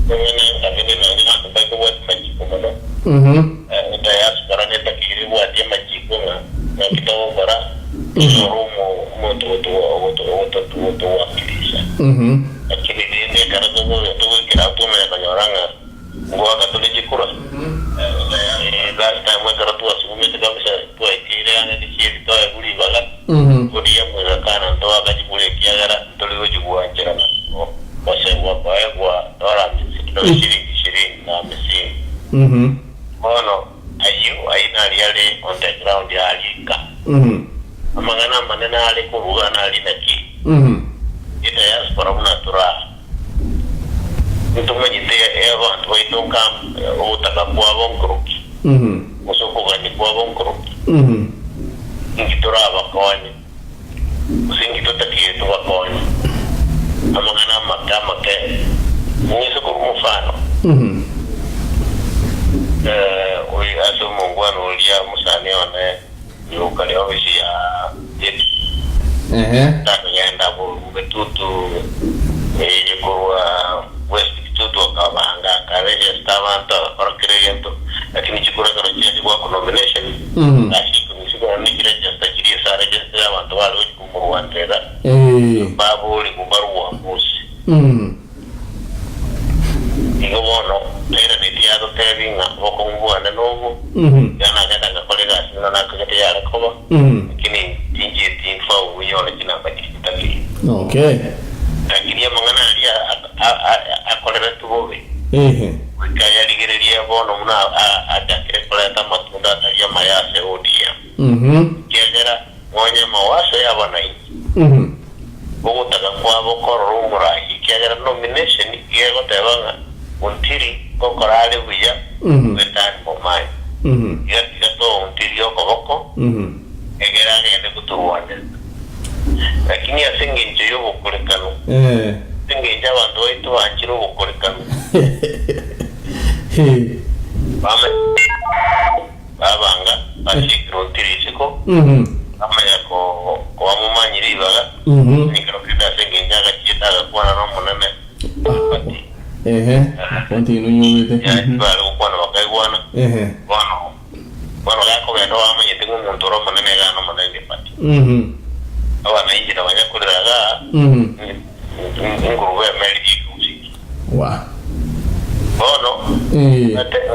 amang'ana abere nonya abanto mbari kobwatia amachiko mono. Diaspora netakeire ebwatie amachiko ng'a naki togokora tonyore omonto ogotowakilisha. Lakini rende ekero togoikera agwo twamanya konyora ng'a ngoaka tore chikura. Last time ekero twasugumete kabisa twaikeire ang'e gesieri toegwe ribaga, oria mwegakana ntoaka chikura ekiagera ntori gochia gwancherana gosegwa koegwa dola shilingi ishirini na hamsini. Bono ayio ayio naria are on the ground aaria ika. Amang'ana amanene are korwa nari naki? Ediaspora buna tore aa, ntomanyete abanto baito nka ogotaka kwabo nkoroki, gose okogania kwabo nkoroki, inki torabakonye, gose inki totakeire tobakonye. Amang'ana amake amake, ng'ise korwa omofano, oyo ase omongwana oria omosani one. Rioka ri'ofisi ya Jedi. Takagenda bogetutu eye korwa West Kitutu akabanga akaregesta abanto agakora kera egento lakini chikura ekero chiacha goaka nomination ase ekomisi korora nechiregesta chiria ase aregestire abanto bare gochia komorwanderera baborigwe barwe uamuzi. Igo bono tairaneti yatotebi ng'a obokong'u bwane nobwo, iga nagenda ngakora egasi buna nakagete yare koba, lakini tinchieti mfaulu nyore chinamba chiria chitakeire. Okay. Lakini amang'ana aria akoreretwe bobe, goika ayarigererie bono buna achakire koreta amatunda atari amaya ase ODM, ekiagera nonya amawaso y'abanainchi. Ogotaka kwabo korora omorai, ekiagera nomination iga egoteba ng'a Ontiri ngokora are buya goetania Momanyi. Iga tiga toe Ontiri okoboko egere agende gotorwanera. Lakini ase engencho y'obokorekanu, ase engencho abanto baito banchire obokorekanu, Babanga basiekire Ontiri isiko, bamanya koba momanyi ribaga, onye ekero kende ase engencho agachiete agakwana n'Omonene, ati, Tibare gokwana bakaigwana, bono bono gakogenda bamanyete ng'a omonto ore omonene iga nomonene nepati. Abanainchi nabanyakorera igaa, ingurube emeri y'ekegusii. Bono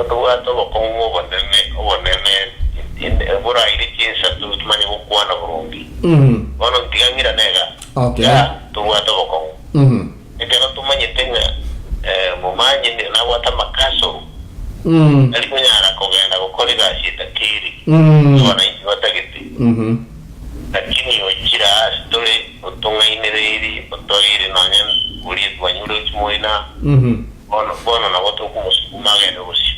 tobwate obokong'u obonene, obonene boraire chinsa tomanye gokwana boronge. Bono ntiga ng'irane iga, iga tobwate obokong'u. Ekero tomanyete ng'a. Tari konyara kogenda gokora egasi etakeire, abananchi batagete. Lakini ochire aase tore, otong'ainereiri, otoeire nonya boria twanyure chimoina, bono, bono nabo tokomosukuma agende bosio.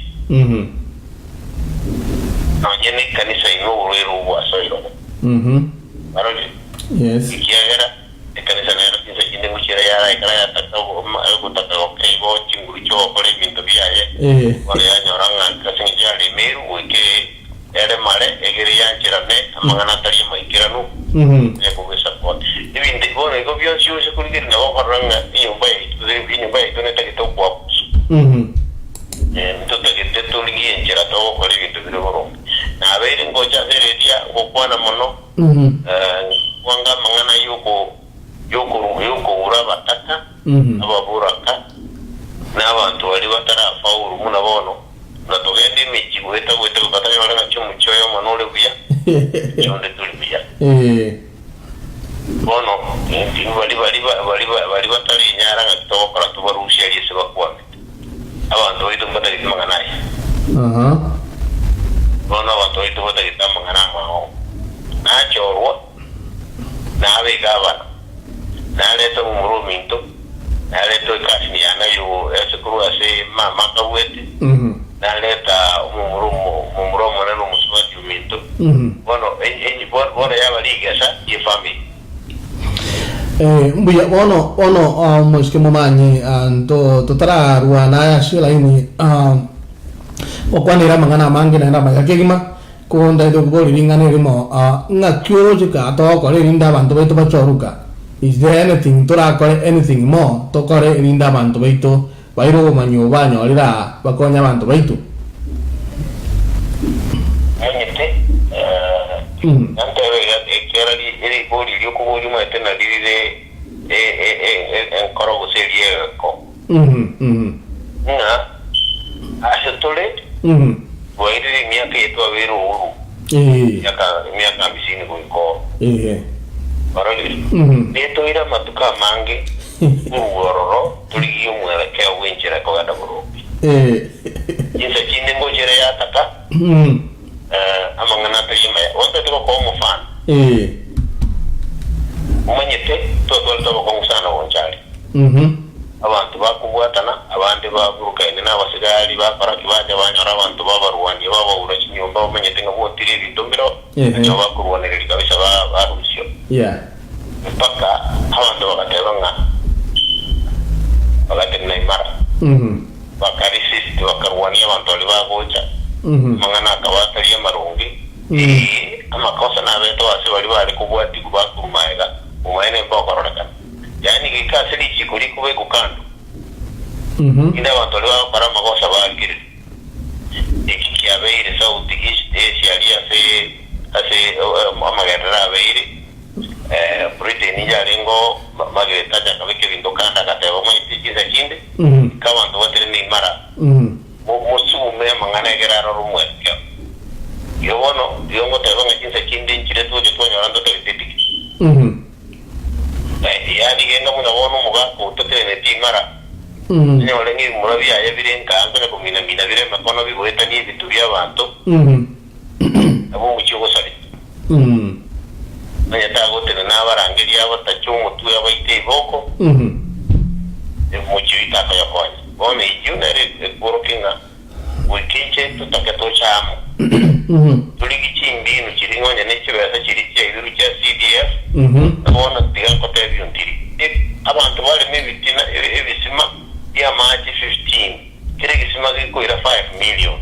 Nonye nekanisa ime oborwaire obo bwasoire obo. Barorire? Yes. Ekiagera ekanisa nero chinsa chinde ngochiera yaraikara yataka ogotaka goke igo chinguru chi'ogokora ebinto biaye, bono yanyora ng'a ase engencho yaremeirwe goika ere mare egere yancherane amang'ana atari amaikeranu onye kogesupport. Ebinto ebi bono igo bionsi ose korigereria nabo okorora ng'a enyomba yaito enyomba yaito netagete okoabusu. Ntotagete torigie enchera togokora ebinto bire boronge. Nabeire ngocha ase eredia ngokwana mono, nkwanga amang'ana y'okoura abataka, ababoraka, na abanto baria batarafaulu buna bono, na togende emechie goeta goeta goika tonyore ng'a omochie oyomo nore buya, omochie onde tori buya. Bono baria baria batarenyara ng'aki togokora tobarusie aria ase bakwamete. Abanto baito mbatagete amang'ana aya. Bono abanto baito batagete amang'ana amao. Nachorwa, nabe egavana, narete omomura ominto, narete ekasini yane oyo ase korwa ase mama akabuete, nareta omomura omomura omonene omosubati ominto. Bono bono yaba rigesa ri'efamiri. Eh, mbuya bono bono ah, omosike momanyi ah, nto totararwana aya ase elaini ah, okwanera amang'ana amange naende amaya kegima ko ndaete koboria ring'ana erimo ah, ng'aki oroche ka togokora erinde abanto baito bachoruka is there anything torakore anything more tokore erinde abanto baito baire obomanyi obo banyorire aa bakonye abanto baito? Omanyete, nantebe iga, ekiagera ribori ri'okoboria omanyete nari rire enkoro gose eriegeko, ng'a ase tore twairire emiaka eye twabeire ouru, emiaka hamisini goika oo. Ororire? Netoire amatuko amange korwa ororo torigie omwerekeo bw'enchera ekogenda boronge. Chinsa chinde ngocha ere yataka amang'ana atari amaya. Ontagete gokoa omofano? Omanyete twatwarete obokong'u sana gocha aria. Abanto bakobwatana, abande baburukaine nabasigari, bakora ki? Bacha banyora abanto babarwania, babaura chinyomba, bamanyete ng'a botire ebinto mbireo, nabo bakorwanereria kabisa barusio. Mpaka abanto bagateba ng'a bagatenena imara, bakaresist, bakarwania abanto baria bagocha, amang'ana akaba atari amaronge, ee, amakosa nabetwe ase baria bare kobwatigwa bakorwa magega, omoene mbokororekana. Yaani goika ase richiiko rikobekwa kando, erinde abanto baria bagokora amagosa barigererie. Eki kiabeire South East Asia aria ase ase amagenderero abeire, Britain yarenge oo, Margaret Thatcher akabeka ebinto kando agateba omanyete chinsa chinde, ika abanto batenene imara, mosume amang'ana egere arore omwerekeo. Igo bono, igo ngoteba ng'a chinsa chinde nchire toche twanyora ntotagete etike. Yaani genga buna bono omogaka otateneneti imara, onyore ng'a ebimura biaye bire nkaa nkonya komina-mina bire emekono bigoetania ebinto bi'abanto, nabo omochie ogosareka. Onye tagotenena abarangerie abatache omotwe abaite iboko, omochie oyio takoyokonya. Bono eyio nere ekworokia ng'a goika inche totake toche amo, torigie chimbinu chiria nonya ne chibesa chiria chiaibirwe chia CDF, na bono tiga nkotebie ontiri. Abanto bareme ebitina ebisima bi'amache 15, kera egesima gekoira 5 million.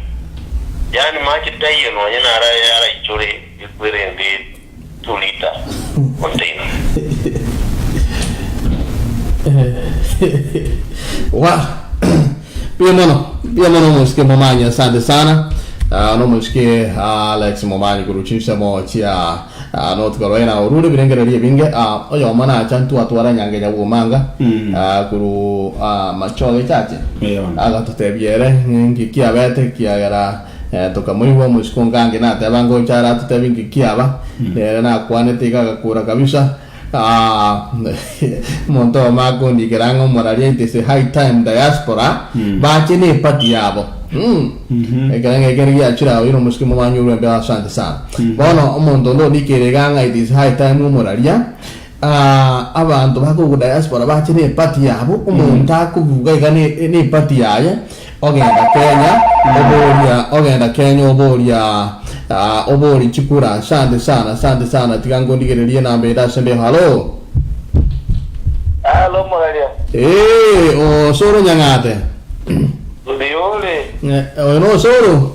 Yaani mache taiyo nonya naro araichore ekwerende 2 litre container. Wa mbuya mono mbuya mono omosike Momanyi asante sana. Ah, nomoisike Alex Momanyi korwa chinsemo chia ah, North Carolina orure ebirengererio ebinge ah, oyomo nacha ntwatwara nyange nyabwomanga ah, korwa ah, Machoge chache Eyo. agatotebia ere ng'inki kiabete ekiagera eh, tokamoigwa omosike ongange nateba ngocha aratotebie nki kiaba nere nakwanete iga agakura kabisa Ah, omonto oyomo akondikera ng'a omoraria it is a high time diaspora bache ne party yabo. Ekero ng'a ekero giachire awo ino omosike momanyi orwembe asante sana. Bono omonto onde ondikire iga ng'a it is high time omoraria ah, abanto bakogu diaspora bache ne eparty yabo omonto akobuga iga ne ne eparty yaye ogenda Kenya oboria ogenda Kenya oboria ah, oboria chikura asante sana asante sana tiga nkondigererie enamba ende ase nde hallo. Halo moraria. Ee, osoro nyang'ate. Mbiore. Oyo nosoro.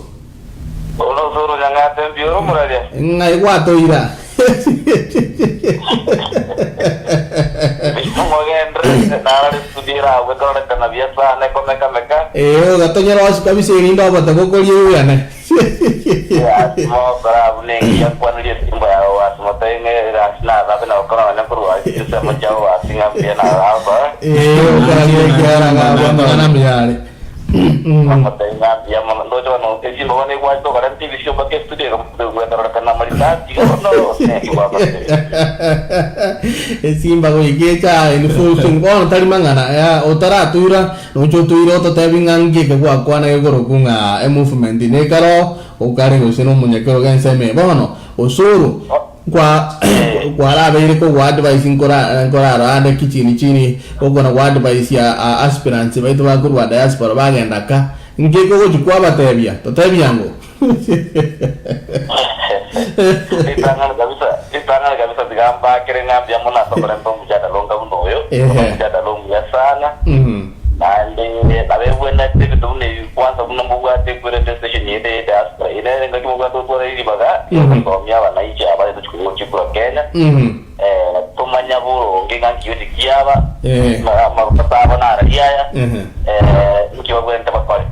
Oyo nosoro nyang'ate mbiore omoraria. Ng'ai gwatoira. Mogenderere narare studio eragwe kororekana buya sana ekomeka-meka. Ee, ogatonyora ase kabisa erinde obote bokoria euyane. Egasi mogokora abwo nengiya, kwaniria esimbo yao ase motae ng'a egasi nasabe na gokora nonya korwa ase chinsemo chiabo ase ng'a mbuya na agokora. Ee, okoraria ekiagera ng'a amang'ana amaya are. Bamotebi ng'a mbuya mono. Ndoche bono esimbo bono egwachete okorenta ebisio mpaka estudio egoterorekana maridadi iga bono naki gwakorire. Esimba goika echa in full swing bono tari mang'ana eh, otaratoira noche otoire ototebi ng'a nki eke gwakwana gekorokwa ng'a emovement nekero okare gose na omonyakero gensemo eye bono osoro Kwa kwarabeire kogwa advice nkora nkorara ande kichini chini gokona gwa advice ya a aspirants baito bakorwa diaspora bagenda ka nki kogochi kwabatebia totebia ngo Ritang'ani kabisa, ritang'ani kabisa tiga mbakere ng'a mbuya mono ase okorenta omojadala onga buna oyo, Ehe. omojadala omuya sana. Naende nabo ebwenerete ebinto buna ebi kwansa buna mobwate ekwerete station eye ya diaspora eye nere engaki mobwate gotwara ribaga riogosomia abananchi aba bare gochia gochia korwa Kenya tomanya boronge ng'a nki gochia kiaba amagoso abo narari aya nki babwenerete bakore.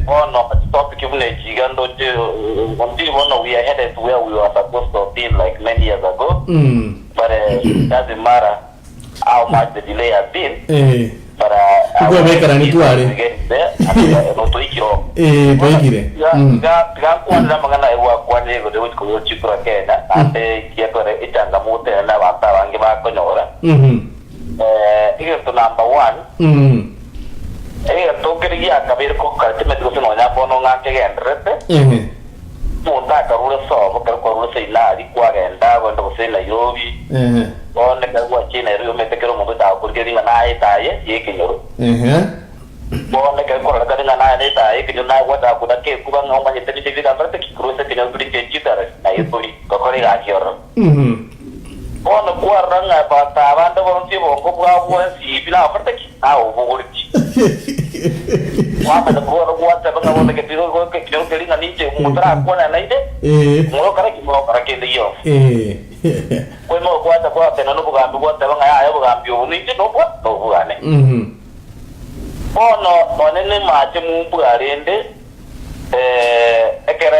Bono chitopic buna echi iga ndoche until bono we are headed to where we were supposed to have been like many years ago but it doesn't matter. How much the delay has been, but I want Nkobekerani to tware. get there and no toikire oo. Eh, twaikire. Tiga Mm. tiga tiga nkwanere amang'ana aye gwakwanire igoro rigochia kogochia korwa Kenya naende ekiagera echangamoto ere na abanto abange bakonyora. Eh, egento number one, egento nkere giakabeire kokora timanyeti gose nonya bono ng'a nkegendererete, Omonto akarure sobo ekero kwarure Seinari, kwagenda goenda gose Nairobi. Bono ekero gwachia Nairobi omanyete kera omonto ocha gokorigereria ng'a naye etaye y'ekenyoro. Bono ekero kwaroreka ng'a naye netaye y'ekenyoro naye gwachaka kobeka ekuba ng'a omanyete ninche bigamberete ki korwa ase ekenyoro tori inche nchitarari naye tori gokora egasi ororo. Bono kwarora ng'a abanto abande bonsi obongo bwabo bwensi ebi nabakorete ki? Naobogoretie. Kwamanya bono gwateba ng'a bono egetiro ekenyoro keria ng'a ninche omonto arakwane naende, morokora ki? Morokora kende gionsi. Kwema ogwacha gwatena nobogambi gwateba ng'a yaya obogambi obo ninche nobwa nobwane. Bono nonye nemache mumbu arende, ekero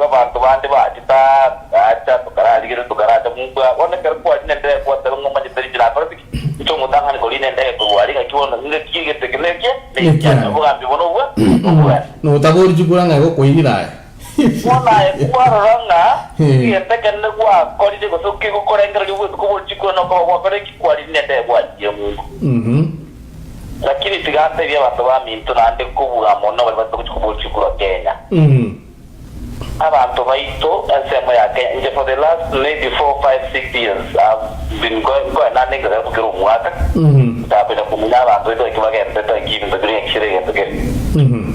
abanto bande bachete aacha tokararigereria tokaracha mumbu aa, bono ekero kwarina endege gwateba ng'a omanyete ninche nakorete ki? Inche omotang'ani korina endege korwa aria ng'aki bono ng'aki egento eke nekie? Nekiane. Obogambi obo nobwa nobwane. Notabori chikura ng'a egokoirire aye. Bono aye kwarora ng'a egento ekenene gwakorire gose kegokorengereria obotuko bori chikura nokoba gwakorire ki? Kwarina endege gwachire mumbu. Lakini tiga ntebie abanto baminto naende kobua mono baria batogochia kobochia korwa Kenya. Abanto baito ensemo ya Kenya, inche for the last maybe four, five, six years I've been going nkoe naende nkagera kera omwaka ntakonya komanya abanto baito naki bagenderete naki ebinto bire ng'aki kera egento kere.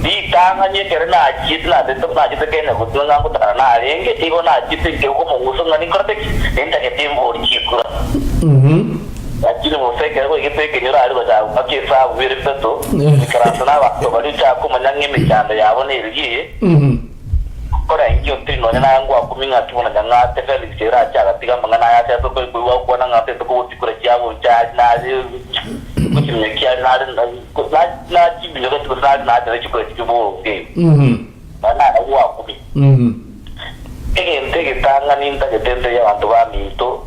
Ritang'ani ekero nachiete nachete nachete Kenya gotuna ng'a ngotara narenge igo nachiete nkegwa komong'usa ng'a ninkorete ki? Nintagete embori chiekura. Lakini Musa ekero goigete ekenyoro aria gochaka goaka esabu bire bitato, goikaransa nabanto baria ochaka komanya ng'a emechando yabo nerigia eye, Korengio tiri nonya naye ngwakumi ng'aki buna nyang'ate Felix ere ache agatiga amang'ana aya ase ase okoigwa gokwana ng'a ase tokobotikura chiagocha ari nare gochimenya kiare nare nachiminyogeti gose nare nachare chikura chiboronge nonya naye gwakumi. Egento egetang'ani ntagete ntebi abanto baminto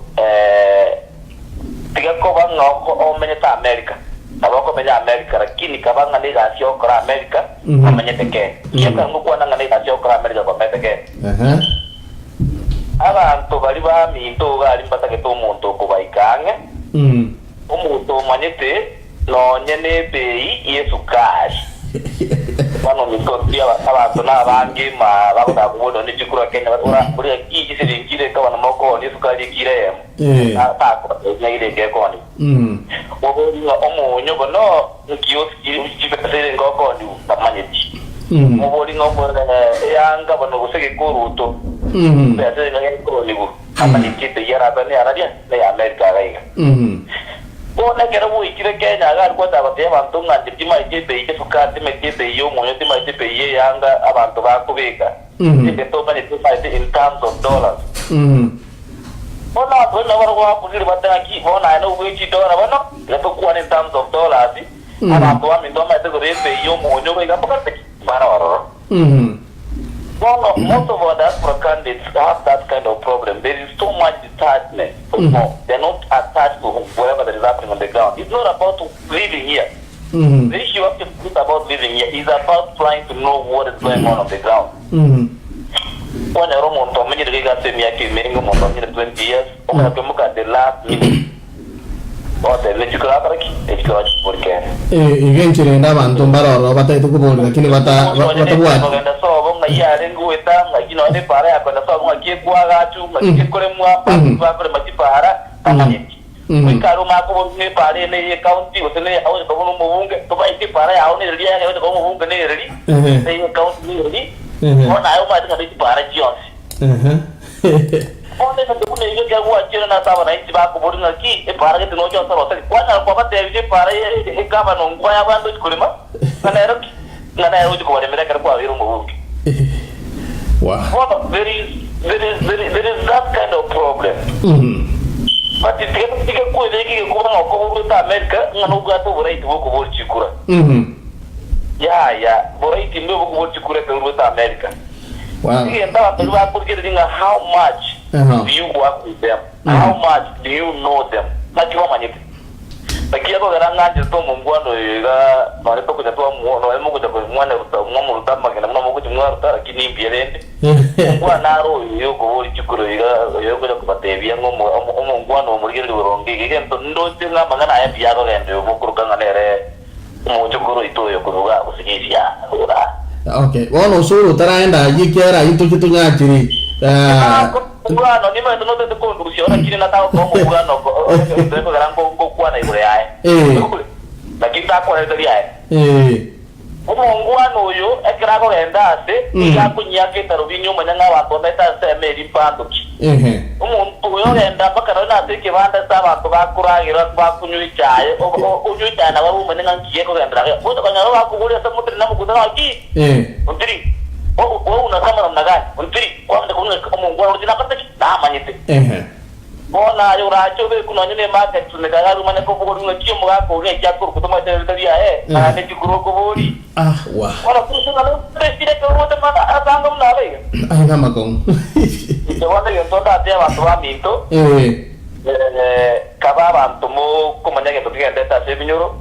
Tiga koba ng'a omenyete America, nabo okomenya America lakini kaba ng'a negasi ogokora America omenyete Kenya. Ekiagera ngokwana ng'a negasi ogokora America komenyete Kenya. Abanto baria baminto iga aria mbatagete omonto okobaika ang'e, omonto omanyete nonye nebei yesukari. Bono ominto ntiri abanto nabange ma bagotaka koboria nonye chikorwa Kenya ora ki chisiringi chire eka bono mokoonia esukari ekiro eyemo takotebia ng'a ere eke ekoonigwa. Oborie ng'a omonyo bono nkioski chibesa ere enga okoonigwa tamanyeti. Omoborie ng'a eyanga bono gose gekoruto chibesa ere enga gekoonigwa tamanyeti ebei arabe neyararia neya America iga iga. Bono ekero gwaikire Kenya iga aria gwataka gotebia abanto ng'a inche timaeti ebei y'esukari, timaeti ebei y'omonyo, timaeti ebei y'eyanga abanto bakobeka, egento omanyete omaete in terms of dollars. Bono abanto baria nabo barabwo bakurire bate ng'aki, bono aye nobue chidollar bono, tiga tokwane in terms of dollars, abanto baminto bamaete igoro y'ebei y'omonyo iga iga mbakore ki? Mbare ororo. Bono most of our diaspora candidates have that kind of problem, there is so much detachment from home, they are not attached to whatever that is happening on the ground, it's not about living here, the issue actually is not about living here, is about trying to know what is going on on the ground. Kwanyora omonto omenyire iga ase emiaka emenge, omonto omenyire 20 years, omanya koimoka at the last minute, Ogotebia echiko yakora ki? Echiko yachia bori kende. Eh, iga enchera ende abanto mbare ororo batagete koboria lakini bata Omonto onye batabwati. kogenda sobo ng'ai arenge goeta, ng'aki nonya nepaara ya kogenda sobo ng'aki ekwagachu, ng'aki ekoremwa, abanto bakorema chipaara, tamanyeti. Goika aria omanye koboria ng'a epaara eye neye ecounty gose neye oche koba nomobunge, tomaeti epaara yao nereri yaya oche koba omobunge nereri, neye ecounty nereri, bono aye omanyete ng'a nechipaara chionsi. Bono egento buna ekio ekero gwachire nase abananchi bakoboria ng'aki epaara gete noche ase oroseri, kwanyara kobateebia epaara y'egavana ongwa y'abande ochia korema, ng'a nero ki? Ng'a nere ochia kobaremera ekero kwabeire omobunge. Bono there is, there is, there is, there is that kind of problem. But tiga tiga kwebeka egekuba ng'a okoborwete America ng'a nobwate oboraiti bw'okoboria chikura. Yaya, boraiti mbe bw'okoboria chikura ekero orwete America. Egento abanto baria bakorigereria ng'a how much do you work with them, how much do you know them, naki bamanyete. Naki ekogera ng'ancherete omongwana oyo iga nonye tokonya twamuo nonye mogocha mwanyaruta mwamoruta amagena buna mogochia mwaruta lakini imbuya rende. Omongwana are oyo oyo okoboria chikura iga oyo okonya kobatebia ng'a omo omongwana oyo morigereria boronge iga egento ndoche ng'a amang'ana aya mbuya akogenda oyo mokoroka ng'a nere Omochokoro oito oyo koruga gose ora. Okay, bono osoro otaraenda ayio ekiagera ayio toche tonyachire. Omobwano, nimanyete notete kondusia, lakini natagokoa omobwano ekogera ngokwana igoro yaye. Naki ntakwana rita riaye. Omongwana oyo ekero akogenda aase, nigo akonyiaka etarubini omanya ng'a abanto bamete ase ensemo eria mpandoki. Omonto oyo ogenda mpaka nonya nase ekebanda ase abanto bakoragera, bakonywa echaye, onywe echaye nabarabwo omanye ng'a nki gekogenderera iga. Gocha konyora bakoboria ase motiri na mokutano ng'a ki? Ontiri, wewe unasema namna gani? Ontiri, kwamanya korwa ng'a omongwana oroche nakorete ki? Namanyete. Bono aye orache obekwe nonya nemarket tumeka gari omanye koboria ng'a ki omogaka oria ng'aki akorokwa tomaete ebinto biaye naende chikura okoboria. Ah wah. Bono toise ng'a notesire ekero ogocha mana asange buna aba iga. Aye namakong'u. Inche bono egento ndatebie abanto baminto, kabe abanto mokomanya egento kegenderete ase ebinyoro,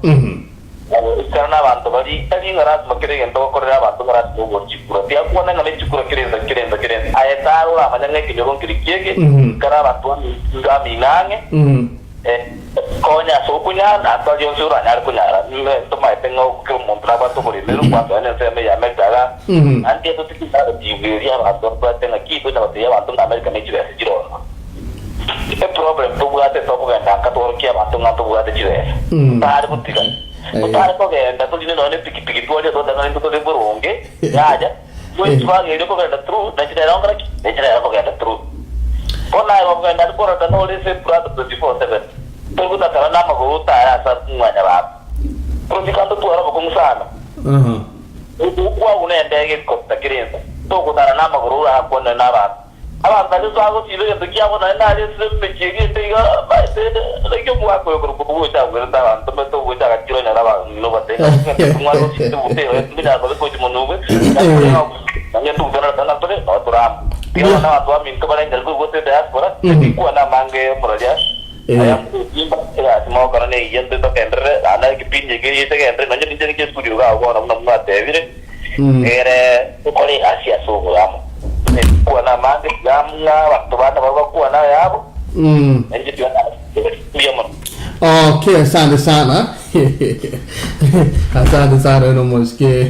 Ekero nabanto baria, tari ng'a lasima kera egento ogokorera abanto ng'a lasima obore chikura. Tiakwana ng'a nechikura kera ensa, kera ensa, kera ensa. Aye tara oramanya ng'a ekenyoro nkeri kiege, ekero abanto bamino ang'e, konya ase okonyara, na ase aria onsi oranyare konyara. Tomaete ng'a kera omonto nabwate oboremeru, kwansa onye nensemo eye ya America igaa, naende tiatotiki tibueria abanto babwate ng'a ki tonya gotebia abanto ng'a America ne chibesa chire ororo. Eproblem tobwate tokogenda nka tworokie abanto ng'a ntobwate chibesa. Totare gotiga, totare kogenda torine nonya ne pikipiki twaria twateba ng'a intwe tore boronge, yaya, gochi twageire kogenda through na enchera ere gokora ki? Na enchera ere kogenda through. Bono aye gokogenda aria kwaroreka nore ase eprado 24/7, tori gotakana na amagoro otare ase mwanyabanto. Torosika ntotware obokong'u sana. Okwauna endege ekobita kera ensa, togotara namagoro orakwane nabanto. Abanto aria twagosiba egento kiabo naende aria ase emechie eria ende iga baete naki omogaka oyo okorokwa ogocha agwerete abanto omanyete ogocha agachira onyore abang'ina obatebia ng'a egento mware gosiba ebuta eye tonyara koba gochi monwe nonye ntogutana na tore noo tore amo. Tiga bono abanto baminto barengere korwa ase ediaspora, tindikwana amange omororia. Aya ngosimba egasi mogokora neyio intwe togenderere, naende egepindi eke getegenderere, nonye ninche ninche estudio iga agwo bono buna mwatebire, egere tokore egasi ase oboamo. Kwana amange tiga ng'a abanto bande barabwo bakwane ayabo, na inche tiga mbuya mono. Okay, asante sana. Asante sana oyo nomosike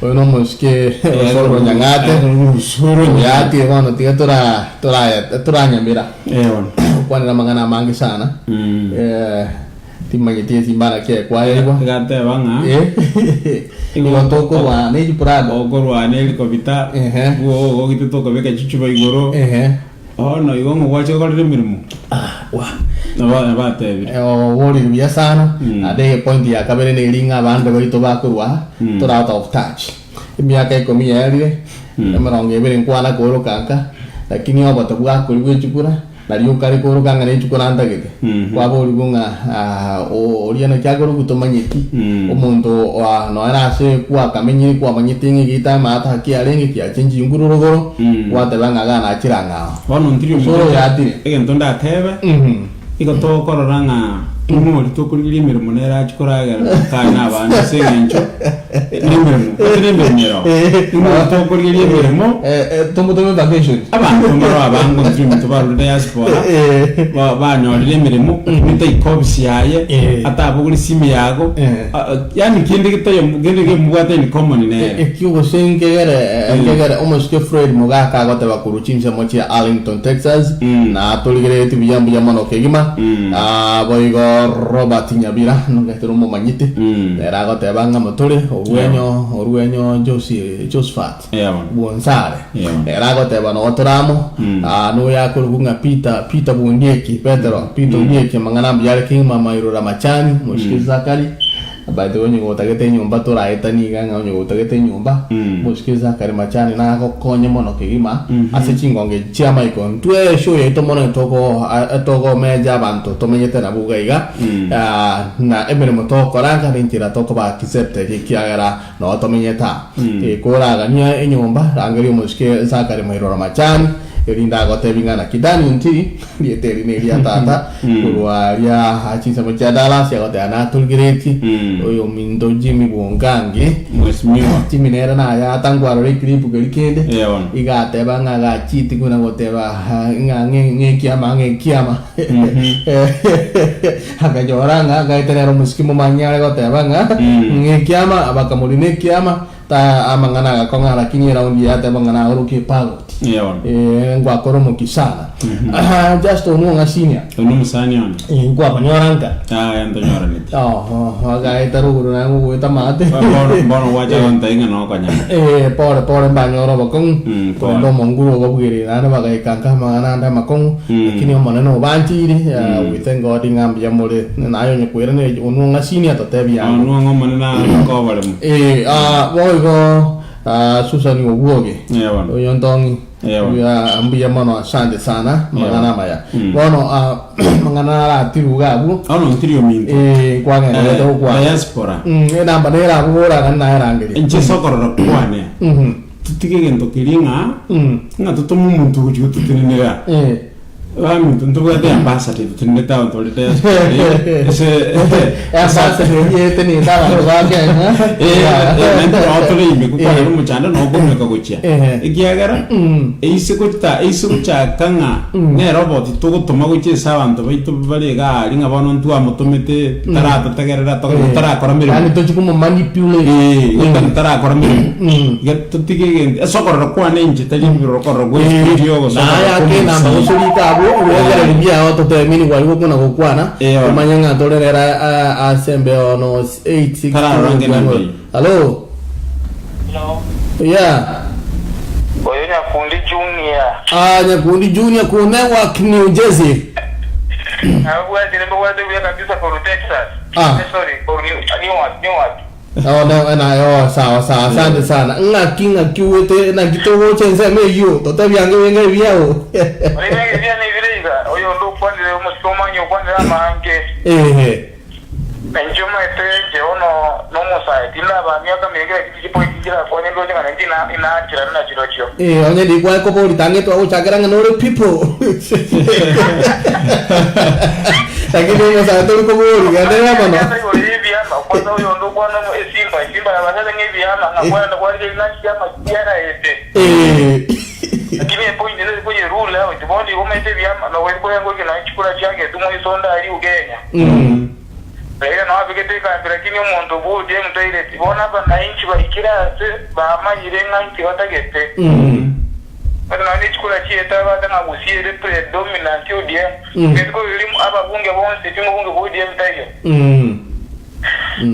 oyo nomosike Osoro Nyang'ate. Osoro Nyang'ate. Yatire bono tiga tora tora toranyamera. Eh bono. Okwanera amang'ana amange sana. Eh, timanyeti esimbana ki ekwayaigwa. Igateba ng'a Eh, igo tokorwana ne chiprado. okorwana helicopter Ehe. bwo ogite tokobeka chichuba igoro. Ehe. Bono igo ng'a gwacha gokorera emeremo? Ah, wa. Nabo nabatebire. Eh, oborire buya sana Mm. ande epoint ya kabere neri ng'a abande baito bakorwa Mm. tore out of touch emiaka ikomi yaerire Mm. emerongo ebere nkwana koroka nka lakini obote bwakori bwe chikura nario okare koroka ng'a nechikura ntagete Mhm. kwaborigwe ng'a ah, o- oria naki akorokwa tomanyeti Mm. omonto ah, nonya ase kwakamenyire kwamanyete ng'a egeita amato kiarenge kiachenchiri nguru rogoro Mm. gwateba ng'a iga nachire ang'ao Bono ntiri Osoro omonto yatire. egento ndatebe Mhm. igo tokorora ng'a ing'ori tokorigeria emeremo nere achie koragera tokane na abande ase eng'encho nemeremo gose nemeremo ero ing'ori tokorigeria emeremo Eh, eh, tomotome vacation abanto mbaro abange ntiri omonto barure diaspora Eh. banyorire emeremo otumete ikobisi yaye Eh. atabogori simu yago Eh. Ah, ah, yaani kende getoyo kende kemobwate in common nere Ekio gose nkegere nkegere omosike Floyd Mogaka agoteba korwa chinsemo chia Arlington, Texas, Mm. na atorigereretie buya mbuya mono kegima. Mm. Ah, boigo Robert Nyabira nongetire omomanyete Mm. nere agoteba ng'a motore orwenyo orwenyo Josi Josephat Yeah, bono. Bwonsare Yeah. nere agoteba noo tore amo Mm. Ah, noyo akorokwa ng'a Peter Peter Bundieki Petero Peter Ondieki amang'ana mbuya are kegima Mairura Machani mosike Zachary By the way onye gotagete enyomba toraetanie iga ng'a onye gotagete enyomba Mm. mosike Zachary Machani nagokonye mono kegima ase chingongo echi chi'amaiko ntwe eshow yaito mono etoko etogomeja abanto tomenyete nabwo iga iga Mm. Ah, na emeremo togokora nka nenchera tokoba accepted ekiagera noo tomenyete aa. Mm. Koragania enyomba rangeria omosike Zachary Mairora Machani erinde agotebi ng'a naki Daniel Ntiri rieta eri neria tata Mm. korwa aria chinsemo chia Dallas agoteba natorigeretie Mm. oyo ominto Jimmy Bwongange Mheshimiwa. Jimmy nere naye atangwarora eclip keri kende Eh, bono. iga ateba ng'a gachiti buna goteba ah, ng'a ng'e- ng'ekiama ng'ekiama Akanyora ng'a gaete nere omosike momanyi are goteba ng'a Mm. ng'ekiama bakamorina ekiama ta amang'ana agakong'a lakini eraundi eye ateba ng'a naorokie epaloti Yeah, bono. Eh, ngwakora omoki sana Ah, just onwo ng'a senior Oyo nomosani one. Eh, nkwabanyora nka Aya ntonyoraneti. Oho, agaeta rogoro naye ngogoeta amate Bono bono gwacha gontai ng'a nokonyara. Eh, pore pore mbanyore obokong'u Mm, pore. korende omonguru obabugereire naende bagaika nka amang'ana ande amakong'u Mm. lakini omonene obancheire ah, Mm. we thank God ng'a mbuya more naye onye koiraneria onwo ng'a senior totebi yango Onwo ng'a omonene akoboremo. Eh, ah, boigo ah, Susan Obwoge Eh, bono. oyo ntong'i Eh, bono. Mbuya mbuya mono asante sana amang'ana amaya Mm. bono ah, amang'ana aratirwe iga abwo Bono ntiri ominto. eh, kwagenderete Eh, gokwana diaspora. Mm, enamba nere abwo boragani naye erangeria Inche ase okorora kwane, Mhm. totige egento keria ng'a Mm. ng'a totome omonto ogochia gototenenera. Eh. Baminto ntobwate ambassador etotenenete abanto bare diaspora ase Ambassador eyio etenenete abanto ba Kenya. naende noo tore ime gokwanera Eh. omochando noo okomeka gochia Eh. ekiagera Mm. eise gota eise gochaka ng'a Mm. nere oboti togotoma gochia ase abanto baito bare iga aria ng'a bono ntwamotomete taratotegerera Eh. tarakora meremo Yaani tochi komomanipulate. Eh, goika tarakora meremo Mm. Iga totige egento ase okorora kwane inche tari ebiroro okorora gwa espiri ogosoka Naye ake enamba gose orike abwo obwokereri biao totemini gwari gokona gokwana Eh, bono. omanye ng'a tore rero ase embeo no 8 Tararora nge namba eyio. Hello Hello. yeah Oyo Nyakundi Junior. Ah, Nyakundi Junior ku Newark, New Jersey. Nabwatire mbabwate buya kabisa koru Texas. Ah. Eh, sorry, koru New, Newark, Newark. Oh, no, na, oh, sawa sawa, asante sana. Ng'aki ng'aki uete naki togocha ensemo eyio, totebia ange benge ebiao. Ore benge biane ibire iga, oyo onde okwanire omosike omanye okwanire amaange. Ehe. Na inche omanyete inche bono nomosae, tindaba miaka menge lakini chipoint nchirakonye ndoche ng'a nainche ina- inaancherane na chirochio. Eh, onye rikwae kobori tange twagochakera ng'a nore people. Lakini omosae tori kobori genderera mono. Kwanza igoro y'ebiama, kwanza oyonde okwana omo- esimba, esimba yabasacha ng'a ebiama, ng'a kwarenda kwarire ng'a chiama chiaraete. Eh. Lakini epoint nere koyerula, oti bono igo omanyete ebiama, noboigo koyanga goika nonya chikura chiagetwe moisonde aria Ugenya. Raila nao abegete ekambi lakini omonto bwa ODM taireti. Bono abanainchi baikire ase bamanyire ng'a inki batagete. Ase nonya ne chikura chiaito abate ng'a Gusii ere predominant ODM. Rituko riria ababunge bonsi pi mobunge bwa ODM taiyo.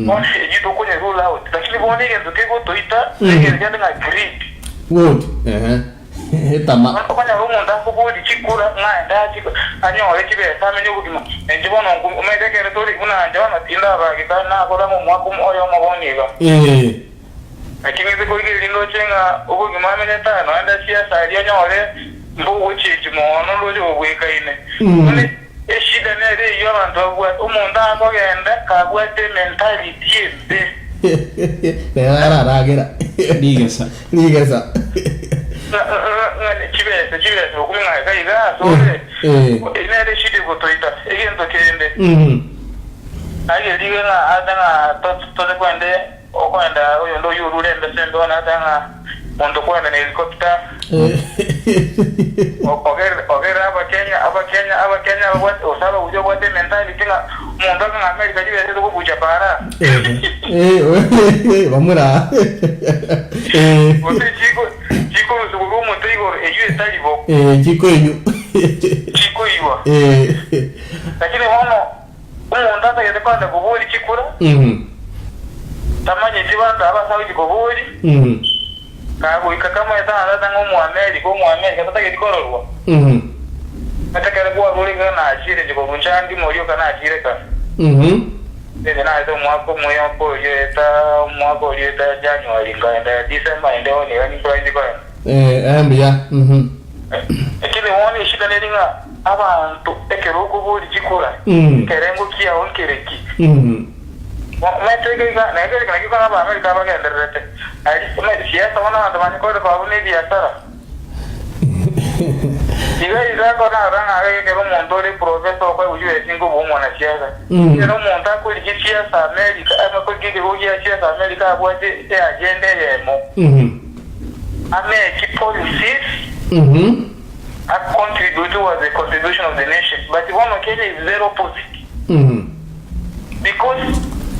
Bono eyio tokonya rule out. Lakini bono egento kegotoita negento kiande ng'a greed. Good. Ehe. Etama. Bono okonyora omonto akoboria chikura ng'a aende achi anyore chibesa amenye obogima. Inche bono nku- omanyete ekero tori buna inche bono tindabageka nakora ng'a omwaka omo oyomo bono iga. Lakini inse korigereria ndoche ng'a obogima amenyete aa nonya nde siasa aria anyore mbogochenchi mono ndoche bobwekaine. Bono eshida nere eyio abanto babwate, omonto akogenda kabwate ementality embe. Nere araragera. Rigesa. Rigesa. Ng'a chibesa chibesa okumi ng'a iga iga asore, eyio nere eshida egotoita. Egento kende, aye rigia ng'a ase ng'a tote kwende Okoenda oyonde oyio orure embesa embe bono ase ng'a monto kwenda ne helicopter ogere ogere abakenya abakenya abakenya ababwate gose abagusia babwate ementality ng'a omonto ake ng'a America chibesa tokobucha para. Bamura. Gose chiko chikorusia korwa omote igoro eyio etari bo. Chikoiywa. Chikoiywa. Lakini bono Omonto atagete kogenda koboria chikura, tamanyeti banto aba ase agochia koboria, kagoika kamoete ng'a tata ng'a Omoamerika, Omoamerika tatageti kororwa. Omanyete ekero kwarure iga nachire inche korwa inche ande moria oka nachire kare. Inche narete omwaka omoya oria eta omwaka oria eta January nkaenda December ende bono iga ninkore inche kogenda. Mbuya. Lakini bono eshida neri ng'a Abanto ekero okoboria chikura, ekerengo kiao nkereki? Omanyete iga iga, na ekereki nakio kare Abaamerika abagendererete. Aria, omanyete siasa bono abanto banye korera kwabo na ebiasara. Iga iga nkorora ng'a iga ekero omonto ore professor okoegwa chibesa inga obua omwanasiasa. Ekero omonto akorigia siasa America, akorigia ekegogo gia siasa America abwate eagenda eyemo, ameki policies, A contribute towards the contribution of the nation but bono Kenya is very opposite because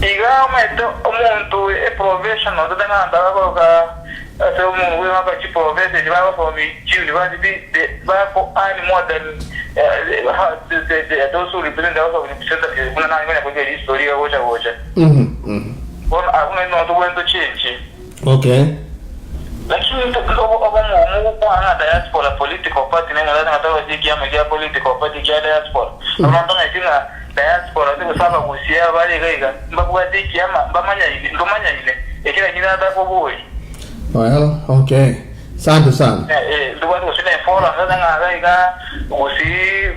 iga omanyete omonto e professional tata ng'a abanto abakoroka ase omonto bwe baka chi professor echi bagosomi chi university the bako earn more than the the the those who represent the house of representatives buna nanye konya koigwa eristori iga gocha gocha bono abwo naende tobwenerete tochenche. Okay. Lakini obomo mogokwana ng'a diaspora political party neng'o tari ng'a torosie ekiama kia political party kia diaspora. Abanto bamanyeti ng'a diaspora ase gose abagusia aba bare iga iga mbabwate ekiama mbamanyaine ntomanyaine eki lakini tata koboria. Well, okay. Asante sana. Ntobwate gose ne forum sasa ng'a iga iga gusii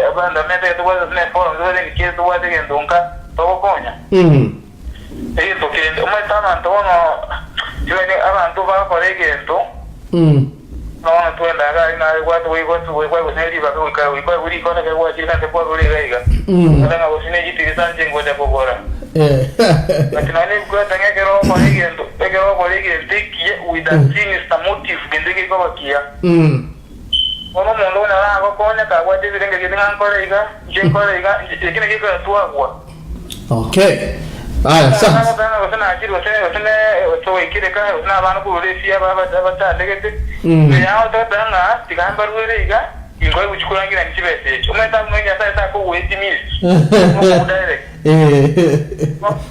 abanto bamenyete tobwate gose ne forum tobwate ng'iki tobwate egento nka togokonya. Egento kende, omanyete abanto bono, timanyeti abanto bagokora egento, bono twenda iga aria naye gwati gose ne ribaga goika goika oigwe rikona ekero gwachire ase kwarure iga iga, ore ng'a gose ne chitirisa inche ngocha kogora. But nonya nebikwete ng'a ekero ogokora egento, ekero ogokora egento ekiya with a sinister motive, gento ekio gekoba kiya. Bono omonto onyare agokonya kabwate ebirengererio gete ng'a nkore iga, inche nkore iga, inche eki nakio ekero twagwa. Okay. Aya, Omonto asante. agotanga gose nachire gose gose ne gose oikire ka gose nabana korwa esi aba aba abatandegete, Mbuya ototeba ng'a tiga mbaruere iga, inkoe gochia korangerania chibesa echi. Omanyete abwo ng'a Nyasaye takogoetia misi, okogo direct.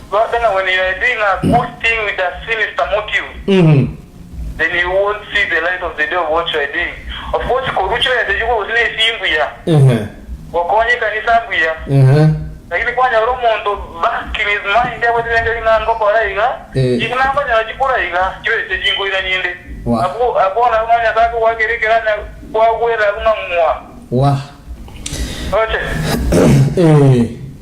Gose ng'a when you are doing a good thing with a sinister motive, then you won't see the light of the day of what you are doing. Of course korwa chibesa echio korwa gose nesi mbuya, gokonya ekanisa mbuya, Lakini kwanyora omonto back in his mind abwate rende ring'ana ngokora iga, inche nakonyora chikura iga, chibese chinkoira ninde. Abwo abwo nabo ng'a Nyasae akogoakera ekeranya kwagwera abwo ng'a ng'wa. Roche?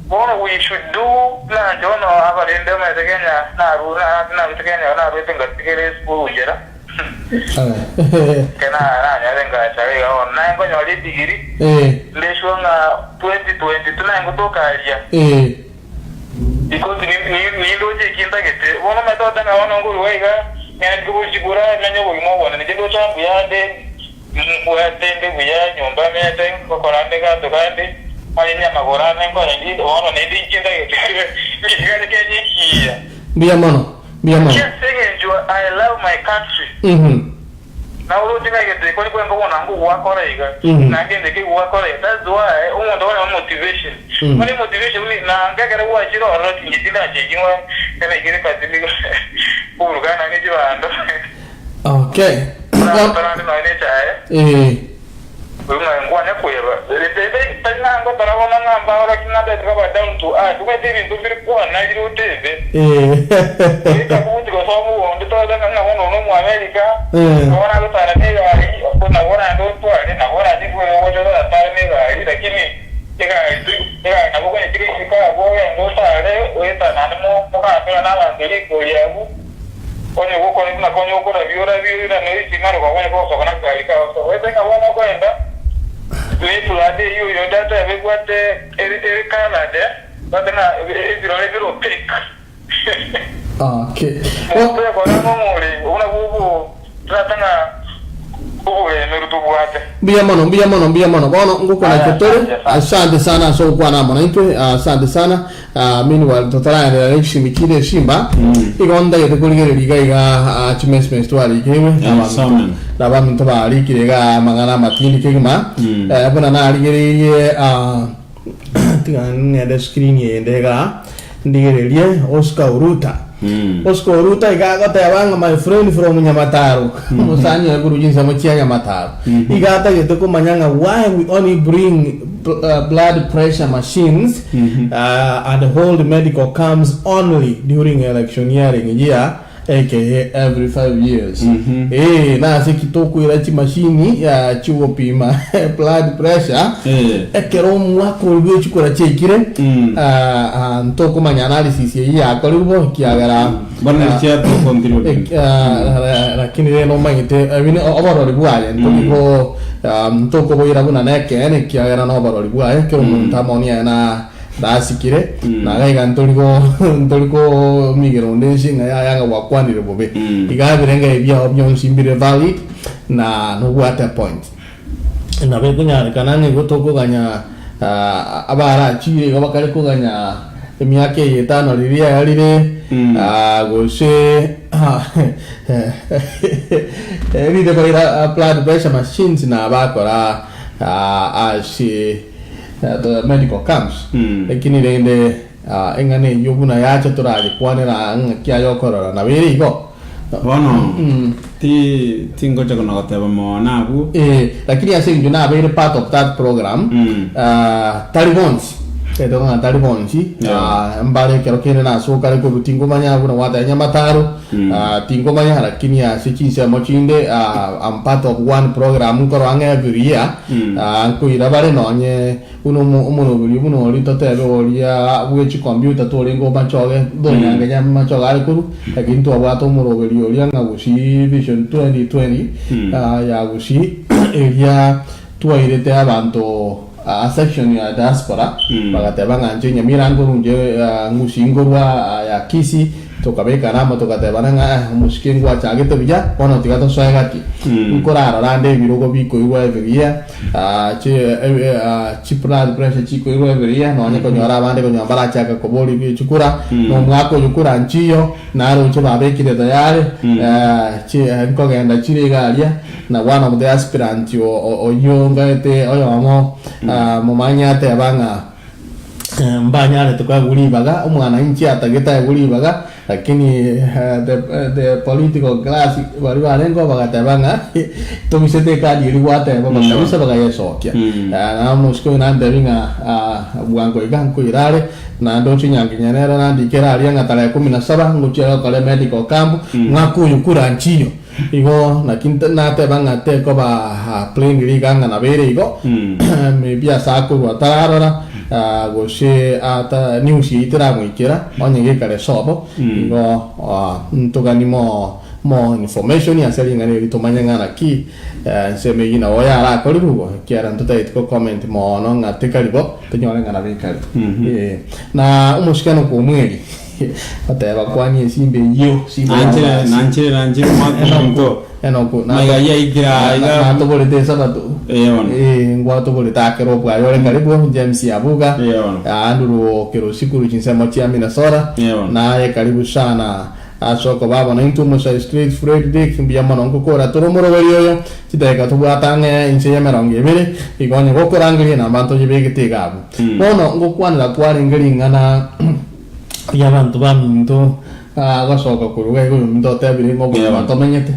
Bono we should do nanche bono abarende omanyete Kenya naru narwete Kenya narwete ngatigera esukuru nchera. Ekero nanyare ngacha iga bono, naye nkonyora edigiri, nde sure ng'a 2022 naye ngotoka aria, because nindoche eki ntagete. Bono omanyete goteba ng'a bono nkorua iga, ng'ende gochia kura menye obogima obonene, inche ndoche mbuya nde, mbwate nde buya, nyomba menyete, ngokora nde gato kande. Onye nyamagoro ane nkonya bono naende inche ntagete ngetigare kenye ekiya. Mbuya mono, mbuya mono. Ki ase eng'encho I love my country. Na oroche ng'a egento eke onye kwenka bono naende ogwakora iga, naende egento eke gwakora iga. That's why omonto bono nabo motivation. Bono emotivation buna naende ekero gwachire ororo chinche tindachengi ng'a enaikire ekasi nigo koburukana naende chibando. Okay. Oragotora ande nonya ne echae. Eh. Oyio ng'a nkwane kweba. Rende tari ng'a ngotora bono ng'a mbaorokie ng'a ntagete koba down to earth. Omanyete ebinto mbire kwana riria otebe. Goika buti gose omogondo toete ng'a ng'a bono one Omoamerika, nabo nagotara negari, nabo orande otware, nabo orache gocha oratare negari, lakini egari tori egari nabo okonyetiga isiko abwo ogende otare oetane naende mogatora nabanto rikori abwo. Onye gokora buna konya okorabia orabie oirane oichie ng'a rokoba onye kogosoka na akagari kao. So oete ng'a bono okoenda ne flood eyio oyonde atebe ebwate ere ere coloured eh, ebwate ng'a ebirore bire opaque. Okay. Omonto oyokora ng'a omorembe obwo nabwo obo totata ng'a oboremeru tobwate. Mbuya mono, mbuya mono, mbuya mono. Bono ngokwana Aya, intwe tore. asante sana. Asante sana ase ogokwana amo naintwe. Asante sana. Ah, meanwhile totaraenderera ne chisemi chire esimba igo ntagete korigereria iga iga ah, chimessage twarikirwe Eh, some. nabaminto barikire iga amang'ana amatindi kegima eh, buna narigereirie ah, tiga ng'ende screen eyende iga ndigererie Oscar Oruta Oscar Oruta iga agoteba ng'a my friend from Nyamataro omosani oye korwa chinsemo chia Nyamataro iga atagete komanya ng'a why we only bring blood pressure machines and hold medical camps only during electioneering year aka every 5 years. Ee, nase ki tokoira chimashini chiogopima blood pressure Eh. ekero omwaka oria bwechikura chiaikire ah, ah, ntokomanya analysis eyio yakorirwe bo ekiagera Bono ah, chiatokontirwe. Lakini rende omanyete ebi ne oborori bwaye ntorigo ntokoboira buna nekeene ekiagera noborori bwaye kera omonto amaoni aye na nasikire na iga iga ntorigo ntoriko migera onde ense ng'a yaya ng'a gwakwanire bobe iga ebirengo ebi biao bionsi mbire valid na nobwate point. Nabo ekonyarekana ng'a igo tokoganya abarachire igo bakare koganya emiaka eye etano riria yarire gose erinde baira blood pressure machines na bakora ase the medical camps. Lakini rende eng'ana eyio buna yacha torayekwanera ng'aki aye okorora nabo ere igo. Bono ti tingocha kona goteba mono abwo. Eh, lakini ase eng'encho nabeire part of that program, ah, tari bonsi, tete ng'a tari bonsi, Yeah. ah, mbare ekero kende nasokare korwa tingomanya buna gwateba Nyamataro, ah, tingomanya lakini ase chinsemo chinde ah, I'm part of one program nkorwa ang'e every year, ah, nkoira bare nonye Buna omoroberi buna oria totebe oria bwe chikombiuta torenge omachoge tonyange amachoge are korwa, lakini ntwabwate omoroberi oria ng'a Gusii Vision 2020 ya Gusii eria twairete abanto a section ya diaspora bagateba ng'a inche Nyamira nkorwa inche Gusii nkorwa ya Kisii. Tokabekana amo togatebana ng'a eh, omosike ngwachagete buya, bono tiga tosoe gati. Nkorarora ande ebirogo bikoigwa every year, ah, chi, eh, eh, ah, chi blood pressure chikoigwa every year, nonye konyora abande konyora mbarachaka koboria chikura, na omwaka oyo kura nchiyo, naroche babekire tayari, eh, chi, eh, nkogenda chire iga aria, na one of the aspirant o- o- oyio ngaete oyomo, ah, momanye ateba ng'a Mbanyarete koegwa ribaga, omwananchi atagete aegwe ribaga, lakini the, the political class baria barengeo bagateba ng'a tobisete ekadi eria gwateba bakabisa bakayesokia. Na omosike oyo nantebia ng'a ah, bwango iga nkoira are, naende oche nyankinya nere nandikere aria ng'a tarehe kumi na saba ngochia gokora emedical camp, ng'ake oyo kura nchiyo. Igo naki nateba ng'a tekoba plain riga ng'a nabo ere igo, maybe ase akorwa tararora gose ata news eyio teramoikera onye gekare sobo, igo ntogani more more information ase ring'ana eri tomanye ng'a naki ensemo eyio nabo yarakorirwe igo, ekiagera ntotageti ko comment mono ng'a tekari bo, tonyore ng'a nabo ekare. Na omosikano kwa omweri. Goteba kwani esimba eyio, simba ya Nanchire Obasi. nanchire nanchire omwaka omonto. Enoku, Maiga ayio aikire aa iga. Natoborete esabato. Eh, bono. Eh, ngwatoborete akero obwaye ore karibu, James Abuga. Eh, bono. Andrew Okerosi korwa chinsemo chia Minnesota. Eh, bono. Naye karibu sana. Ase okoba abo naintwe Omosai Street Fred Dick mbuya mono nkokora tore omoroberi oyo chidakika tobwate ang'e inse y'emerongo ebere igo onye gokorangeria enamba ntoyebegete iga abwo. Bono ngokwanera kwarenge ring'ana ri'abanto baminto gosoka korwa iga iga oyominto otebire ng'a obogima tomenyete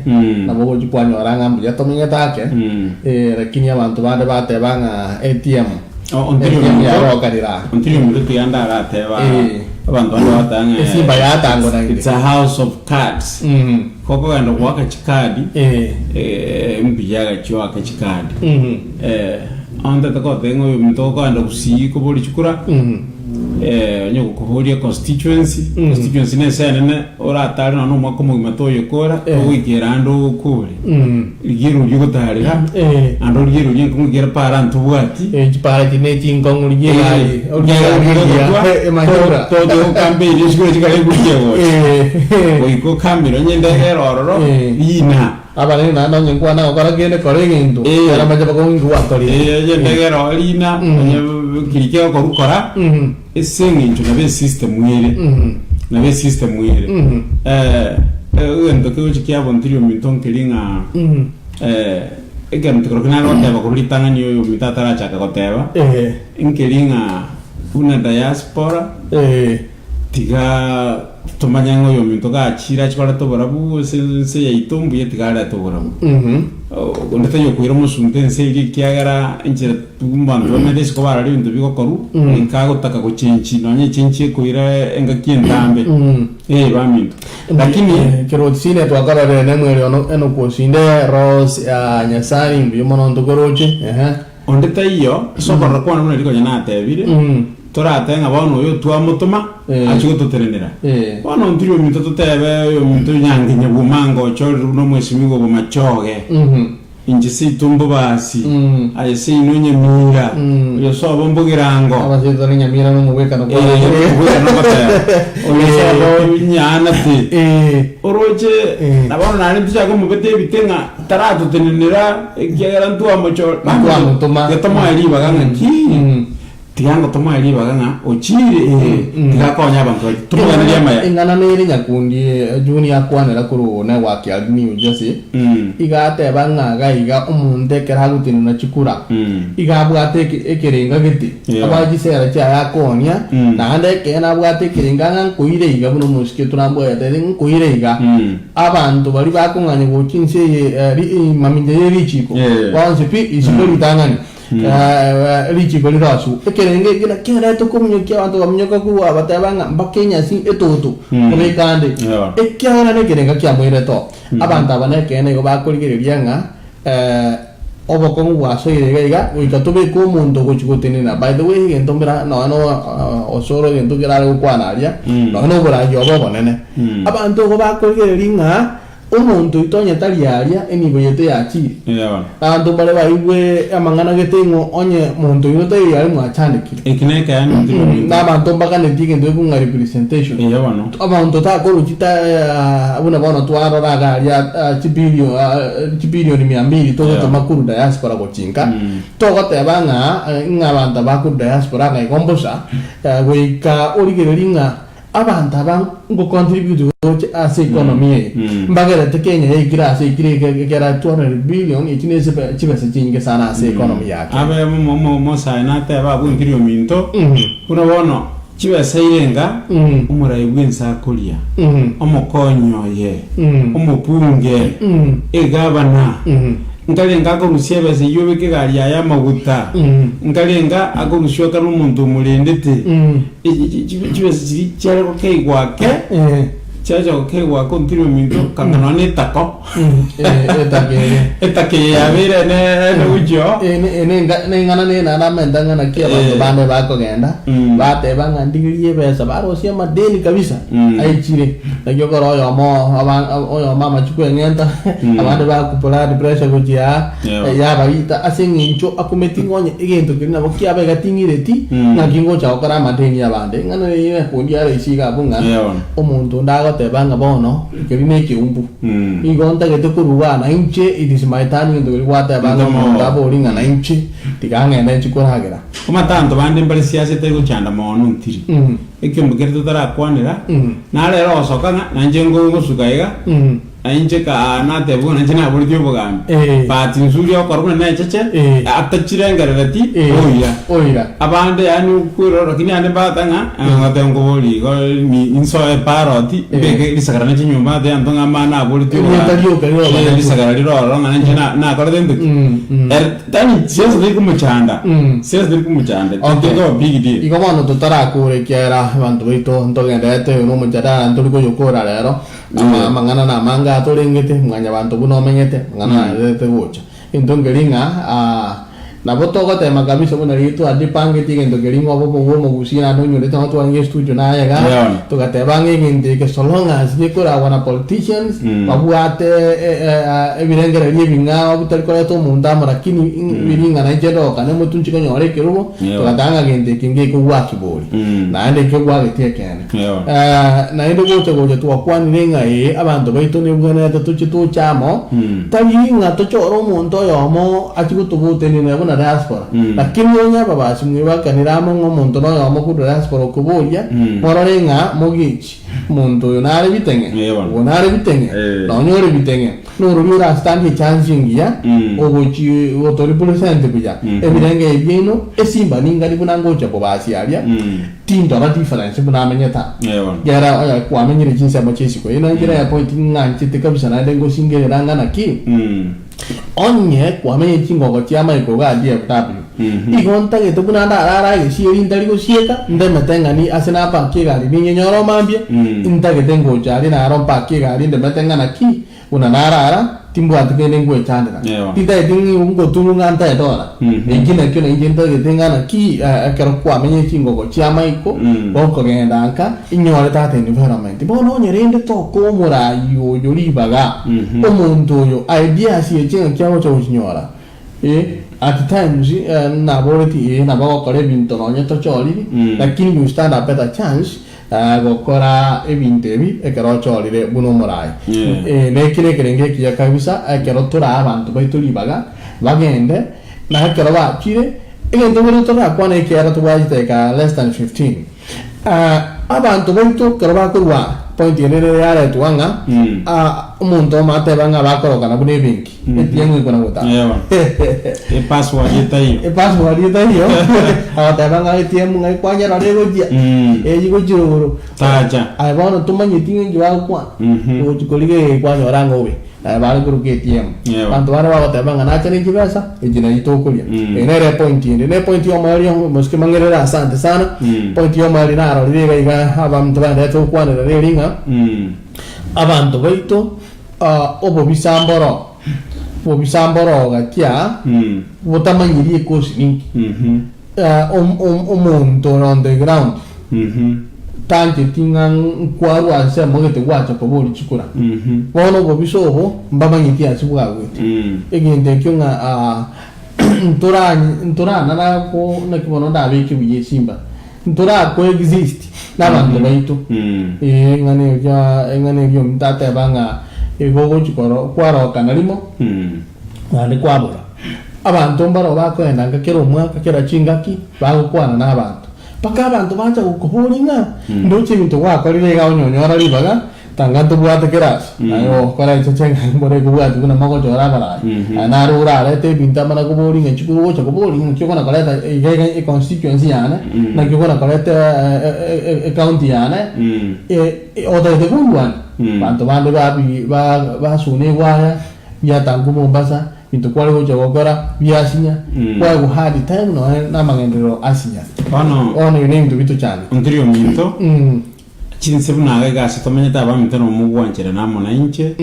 nabo ogochia kwanyora ng'a mbuya tomenyete ake lakini abanto bande bateba ng'a ATM ATM yarokanire aa. Ontiri ominto tiga ndarateba Eh. abanto bande bagoteba ng'a Esimba yatangwa naende. It's a house of cards. Gokogenda goaka chikadi Eh. eh, mbuya agachia oake chikadi. Mhm. Eh, ontete goteba ng'a oyominto gokogenda gusii koboria chikura eh, onye gokoboria constituency, constituency na ense enene oratare nonya na omwaka omogima toyekora, Eh. ogoikera ande ogokore. Mhm. Rigia eroria ogotarera, Eh. naende origie eroria enkong'u ekiagera para ntobwati. Eh, chipara echi ne chinkong'u rigia egari, origie egari egiya, emanyura. Togokamberia esukuru chikare eguchia gocha. Eh. Goika okambere onye endege ere ororo, Eh. rina. Abanene naende onye nkwana gokora kende kora egento, Eh. ekero amache bakong'u inki gwakorire. Eh, onye endege ere ororo rina, onye keri kegokorwa kora, Mhm. ase eng'encho nabo esystem ere. Mhm. Nabo esystem ere. Mhm. Eh, egento kegochi kiabontirie ominto nkeri ng'a Mhm. eh, egento kerokio nare goteba korwa ritang'ani oyo ominto atarachaka goteba, Eh. nkeri ng'a buna diaspora, Eh. tiga tomanye ng'a oyo ominto gachire achi koreta oborabu ase ense yaito mbuya tiga arete oborabu. Mhm. Onde taiyo okoira omosunte ense eria ekiagera enchera abanto bamenyete isiko barora ebinto bigokorwa, goika agotaka gochenchi nonya echenchi ekoira engaki entambe. Eh baminto. Lakini Ekero otisine twakororire nemweri ono Enock osinde Rose ya Nyasaye mbuya mono ntokoroche ehe. Onde taiyo ase okorora kwane buna riria konya natebire, toratebe ng'a bono oyo twamotoma Eh. achie gototenenera. Eh. Bono ntiri ominto totebe oyominto onyangenye bw'omanga ochorire buna omwesimigwa bw'amachoge. Mhm. Inche seito mbobasi, Mm. aye seino nyamira, Mm. oyo sobo mbogirango. Abaseito ni nyamira nomogwekano kwa Eh, omogwekano ogoteba. Oyo sobo nyaanate. Eh. Oroche, Eh. na bono naende ntochake komobeta ebite ng'a taratotenenera ekiagera ntwamochora. Ntwamotoma. Tiga tomoe ribaga ng'aki, Mm. tiga ngo tomoe ribaga ng'a ochire ee, Mm. tiga akonye abanto baria. Tomoganerie amaya. Eng'ana nere nyakundi Junior akwanera korwa network ya New Jersey Mm. iga ateba ng'a iga iga omonto ekero agotenena chikura Mm. iga abwate eke- ekerenga gete Yeah. abwate chisera chiaye akoonia Mm. naende ekeene abwate ekerenga ng'a nkoire iga buna omosike torambwete nkoire iga Mm. Abanto baria bakong'anya gochia inse eye mamincha ye richiko Yeah. bonsi pi isiko ritang'ani richiko riraswe. Ekerengo eke nakio kerete okominyokia abanto baminyoka korwa bateba ng'a mpaka enyasi etoto Mm. kobeka ande. Yeah. Ekiagera nekerengo kiamoirete oo. Abanto aba nekeene igo bakorigereria ng'a obokong'u bwasoire iga iga goika tobeke omonto ogochia gotenena. By the way egento mbera nonya no osoro egento kerare gokwana aria Mm. nonya na oboragia obo obonene. Mm. Abanto igo bakorigereria ng'a omonto oito onye tari aria enibo yaito yachire. Yeah. Abanto mbare baigwe amang'ana gete ng'o onye monto oino taiyo aria mwachandekire. Eki nekeene Mm, ntiri na abanto mbaganetie egento gekong'a representation. Eya bono. Abanto takorwa chita buna bono twarora iga aria chibillion chibillion mia mbili togotoma Yeah. korwa diaspora gochinka, Mm. togoteba ng'a ng'a abanto aba korwa diaspora ng'a igo mbosa, goika origererie ng'a abanto aba ngo contribute gocha ase economy eye, Mm. mbagerete Kenya yaikire ase ekire ekera 200 billion echi ne chibesa chinyinge sana ase economy ya Kenya. Abe omo- omo- omosae natebe abwo ntiri ominto, Mhm. buna bono Chibesa irenga Mm. omorai bw'ense akoria, Mm. omokonyi oye, Mm. omopunge, Mm. egavana, Mm. nkarenga akorusia ebesa eyio obeke egari yaye amaguta, Mm. nkarenga akorusia okare omonto omorendete, Mm. Chibesa chiria chiare gokeigwa ake, Eh. Chiacha gokegwa kontiri ominto kanga nonya na etako. Etako eye. Etako eye yabeire ene ene gochia oo. Ene ene enga neng'ana nene namenta ng'a naki abanto Eh. bande bakogenda Mm. bateba ng'a ndigerie ebesa barosie amadeni kabisa Mm. aichire naki okora oyomo aba oyomo amachia kweng'enta Mm. abande baku blood pressure gochia aa Yeah. yabaita ase eng'encho akumeti ng'a onye egento keria nabo kiaba iga ting'ireti Mm. ng'aki ngocha gokora amadeni abande eng'ana eye ekundi are ase iga abwo ng'a Yeah. Omonto onde agoteba ng'a bono keria nekeumbu, nigo ntagete korua aa nainche, it is my turn egento keria gwateba ng'a omonto abori ng'a nainche tiga ng'ende nchie koragera. Amatanto bande mbare siasa etari gochanda mono ntiri. Ekeombe keria totarakwanera, naro ere ogosoka ng'a nainche ngosuka iga, Nainche kaa natebigwa ng'a nainche naboretie obogambi, bahati nzuri okora buna necheche, atachirengerereti oira. Oira. Abande yaani okwerora lakini ande mbagoteba ng'a ngoteba nkoborie igo ni insoe eparoti mbeke risakara ne chinyomba nateba abanto ng'a amana naboretie Erieta obogambi. rioka riroro Eh, risakara rire ororo ng'a nainche na- nakorete into ki. Ere tari siasa teri komochanda, siasa teri komochanda, Okay. teri koba big deal. Igo bono totarakora ekiagera abanto baito ntogendererete oyo nomojadala ntori koyokora rero. Ama amang'ana namange atorengete, mwanyabanto buna omenyete, amang'ana narerete gocha. Egento nkeri ng'a ah, nabo togotema kabisa buna riria twajipangetie egento keria ng'a obomo bwa omogusii naende onyorete nabo twarenge estudio naye igaa, Yeah. togateba ng'a egento eke so long as gekoragwa na politicians, babwate ebirengererio ebing'ao bitari koreta omonto amo lakini biri ng'a nainche ndogokane omotwe nchi konyora ekerogo, Yeah. togateba ng'a gento eke ngekogwaki bori. Naende nkegwagetie ekeene. Naende gocha gocha twakwanire ng'a ee, abanto baito nebwenerete toche toche amo, tari ng'a tochore omonto oyomo achie gotobotenenera buna diaspora, lakini onye ababasi mwebakanire amo ng'a omonto noyomo korwa diaspora okoboria, morore ng'a mogechi omonto oyo nare biteng'e, obo nare biteng'e, nonya ore biteng'e. Norori orastandie echansi engiya ogochi goto represent buya ebirenge ebi biaino esimba ningani buna ngocha kobasia aria tindora difference buna amenyete aa gera oyo kwamenyire chinsemo chia isiko eye nainche neye point ng'anchete kabisa naende ngosingerera ng'a naki onye kwamenyire chingongo chia Michael igaa DFW igo ntagete buna ndarare agesieri ntari gosieka ndemete ng'a ase napakia egari ninyenyore omambia ntagete ngocha aria naro mpakie egari ndemete ng'a naki Buna narara, timbwati kende ngwechandera. Tintageti ngotung'u ng'a ntae dora. Eki nakio nainche ntagete ng'a naki ekero kwamenyire chingogo chi'amaiko, gokogenda nka, inyore that environment. Bono onye rende tokoa omorai oyo ribaga, omonto oyo ideas echi ng'aki agocha gochinyora? At times naboreti ee nabo agokora ebinto nonye tochoriri, lakini you stand a better chance Gokora ebinto ebi ekero ochorire buna omoraai. Neki nekerengo ekiya kabisa ekero torae abanto baito ribaga bagende, na ekero bachire, egento keria torakwane ekiagera tobwate chidakika less than 15. Abanto baito ekero bakorwa point ende nere yaretwa ng'a omonto omo ateba ng'a bakorokana buna ebenki, etiang'u ekona gotama. Epassword etaiyo. Epassword etaiyo, agoteba ng'a ATM ng'ai kwanyerora egochia, eyio gochia igoro. Tacha. Aye bono tomanyeti ng'a inki bagokwana, ogochia korigereria kwanyora ng'a obe, naye bare koruka ATM. Abanto bande bagoteba ng'a nacha ne chibesa, echi nachi tokoria. Eye nere epoint ende. Na epoint ya omoerio, mosike mang'erere asante sana, point ya omoerio narorire iga iga abanto baenderete gokwanera reri ng'a, abanto baito obobisa mboro. Bobisa mboro gati aa, botamanyiri ekosi ninki. Omonto ore on the ground tancheti ng'a nkwarwa nsemo gete gwacha koboria chikura. Bono obobisa obo mbamanyeti ase bwagwete. Egento ekio ng'a ntora ntoranara ko naki bono ndabeke buya esimba. Ntora ko exist nabanto baito. Ee eng'ana eria eng'ana eria omonto ateba ng'a igo ogochi koro kwarokana rimo naende kwabora. Abanto mbaro bakoenda nka kera omwaka kera chingaki bagokwana na abanto. Mpaka abanto bacha gokoboria ng'a ndoche ebinto gwakorire iga onyonyora ribaga Tanga ntobwate kera ase, naye ogokora echeche ng'a mbore ekobwati buna mogochora abarai. Aye naro orarete ebinto amana koboria ng'a chikuru ogocha koboria ng'aki okona koreta iga iga econstituency yane, naki okona koreta ecounty yane, otagete kondwania. Abanto bande babi ba basuna egwaya, biatangwa Mombasa, binto kware gocha gokora biasinya, kwaegwa hard time nonya namagenderero asinya. Bono Bono ebio nebinto bitochande. Ontiri ominto. Chinse buna iga iga ase tomenyete abaminto nomogwancherana amo nainche,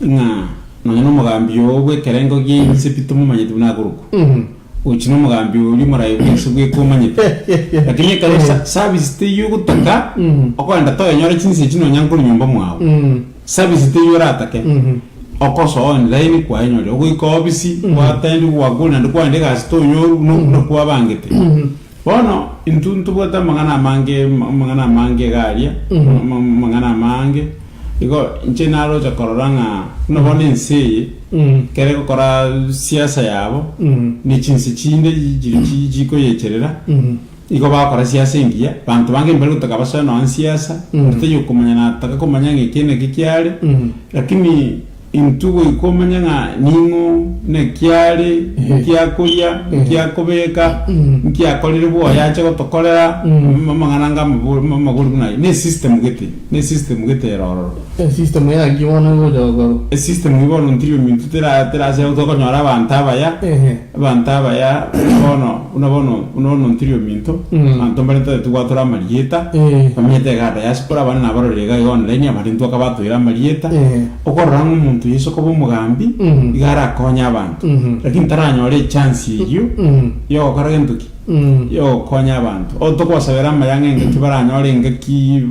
ng'a nonya nomogambi oo bw'ekerengo gi'ense pi tomomanyeti buna akorokwa. Ochi nomogambi oria omorai bw'ense bweka omanyete. Lakini ekero sa- service teiyo ogotaka, okoenda toyenyore chinse echi nonya nkore nyomba mwao. Service teiyo oratake, okosoa online kwayenyorire, ogoika ofisi, gwatendi gwakure naende kwaenda egasi tonyorwa buna buna kwabangete. Bono intwe ntobwate amang'ana amange amang'ana amange iga aria, amang'ana amange, igo inche naroche korora ng'a buna bono ense eye, ekero egokora siasa yabo, ne chinse chinde chiria chi chikoyecherera, igo bagokora siasa engiya, banto bange mbari gotaka basoe nonya siasa, onde taiyo okomanya nataka komanya ng'a eke naki kiare, lakini. Intwe goika omanye ng'a ning'o, naki are, nki akoria, nki akobeka, nki akorire bwoye ache gotokorera, amang'ana anga amagori buna ayio. Ne system gete, ne system gete ere ororo. Esystem yaki bono egocha gokorwa? Esystem eyio bono ntiri ominto tera terase tokonyora abanto abaya, Abanto abaya bono, buna bono, buna bono ntiri ominto, abanto mbare ntotagete gwatora amarieta, bamenyete iga diaspora, abande nabarorire iga iga online, abande intwe akabatoire amarieta, okorora ng'a omonto Yeso koba omogambi, iga arakonye abanto, lakini taranyora echance eyio yogokora gento ki? Yogokonya abanto. O tokobasabera amaya ng'a engaki baranyore engaki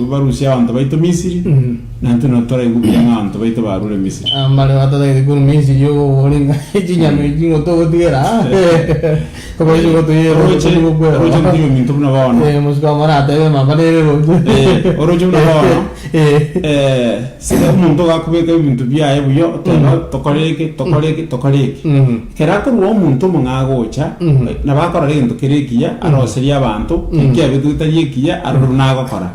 barusie abanto baito Misiri, na intwe nabo toraigwe buya ng'a abanto baito barure Misiri. Mbare batatagete korwa Misiri ogokora ng'a chinyama echi ng'o togotigera kobaisa gotoyera Oroche oroche ntiri ominto buna bono. Eh, mosike omoro atebe mama nere roche. Eh, oroche buna bono. Eh, sike omonto gakobeka ebinto biaye buya oteba tokore eke tokore eke tokore eke. Ekero akorua omonto omong'ao agocha, nabo akorora egento kere ekiya, aroserie abanto, keria kiabetwe getari ekiya, arore buna agokora.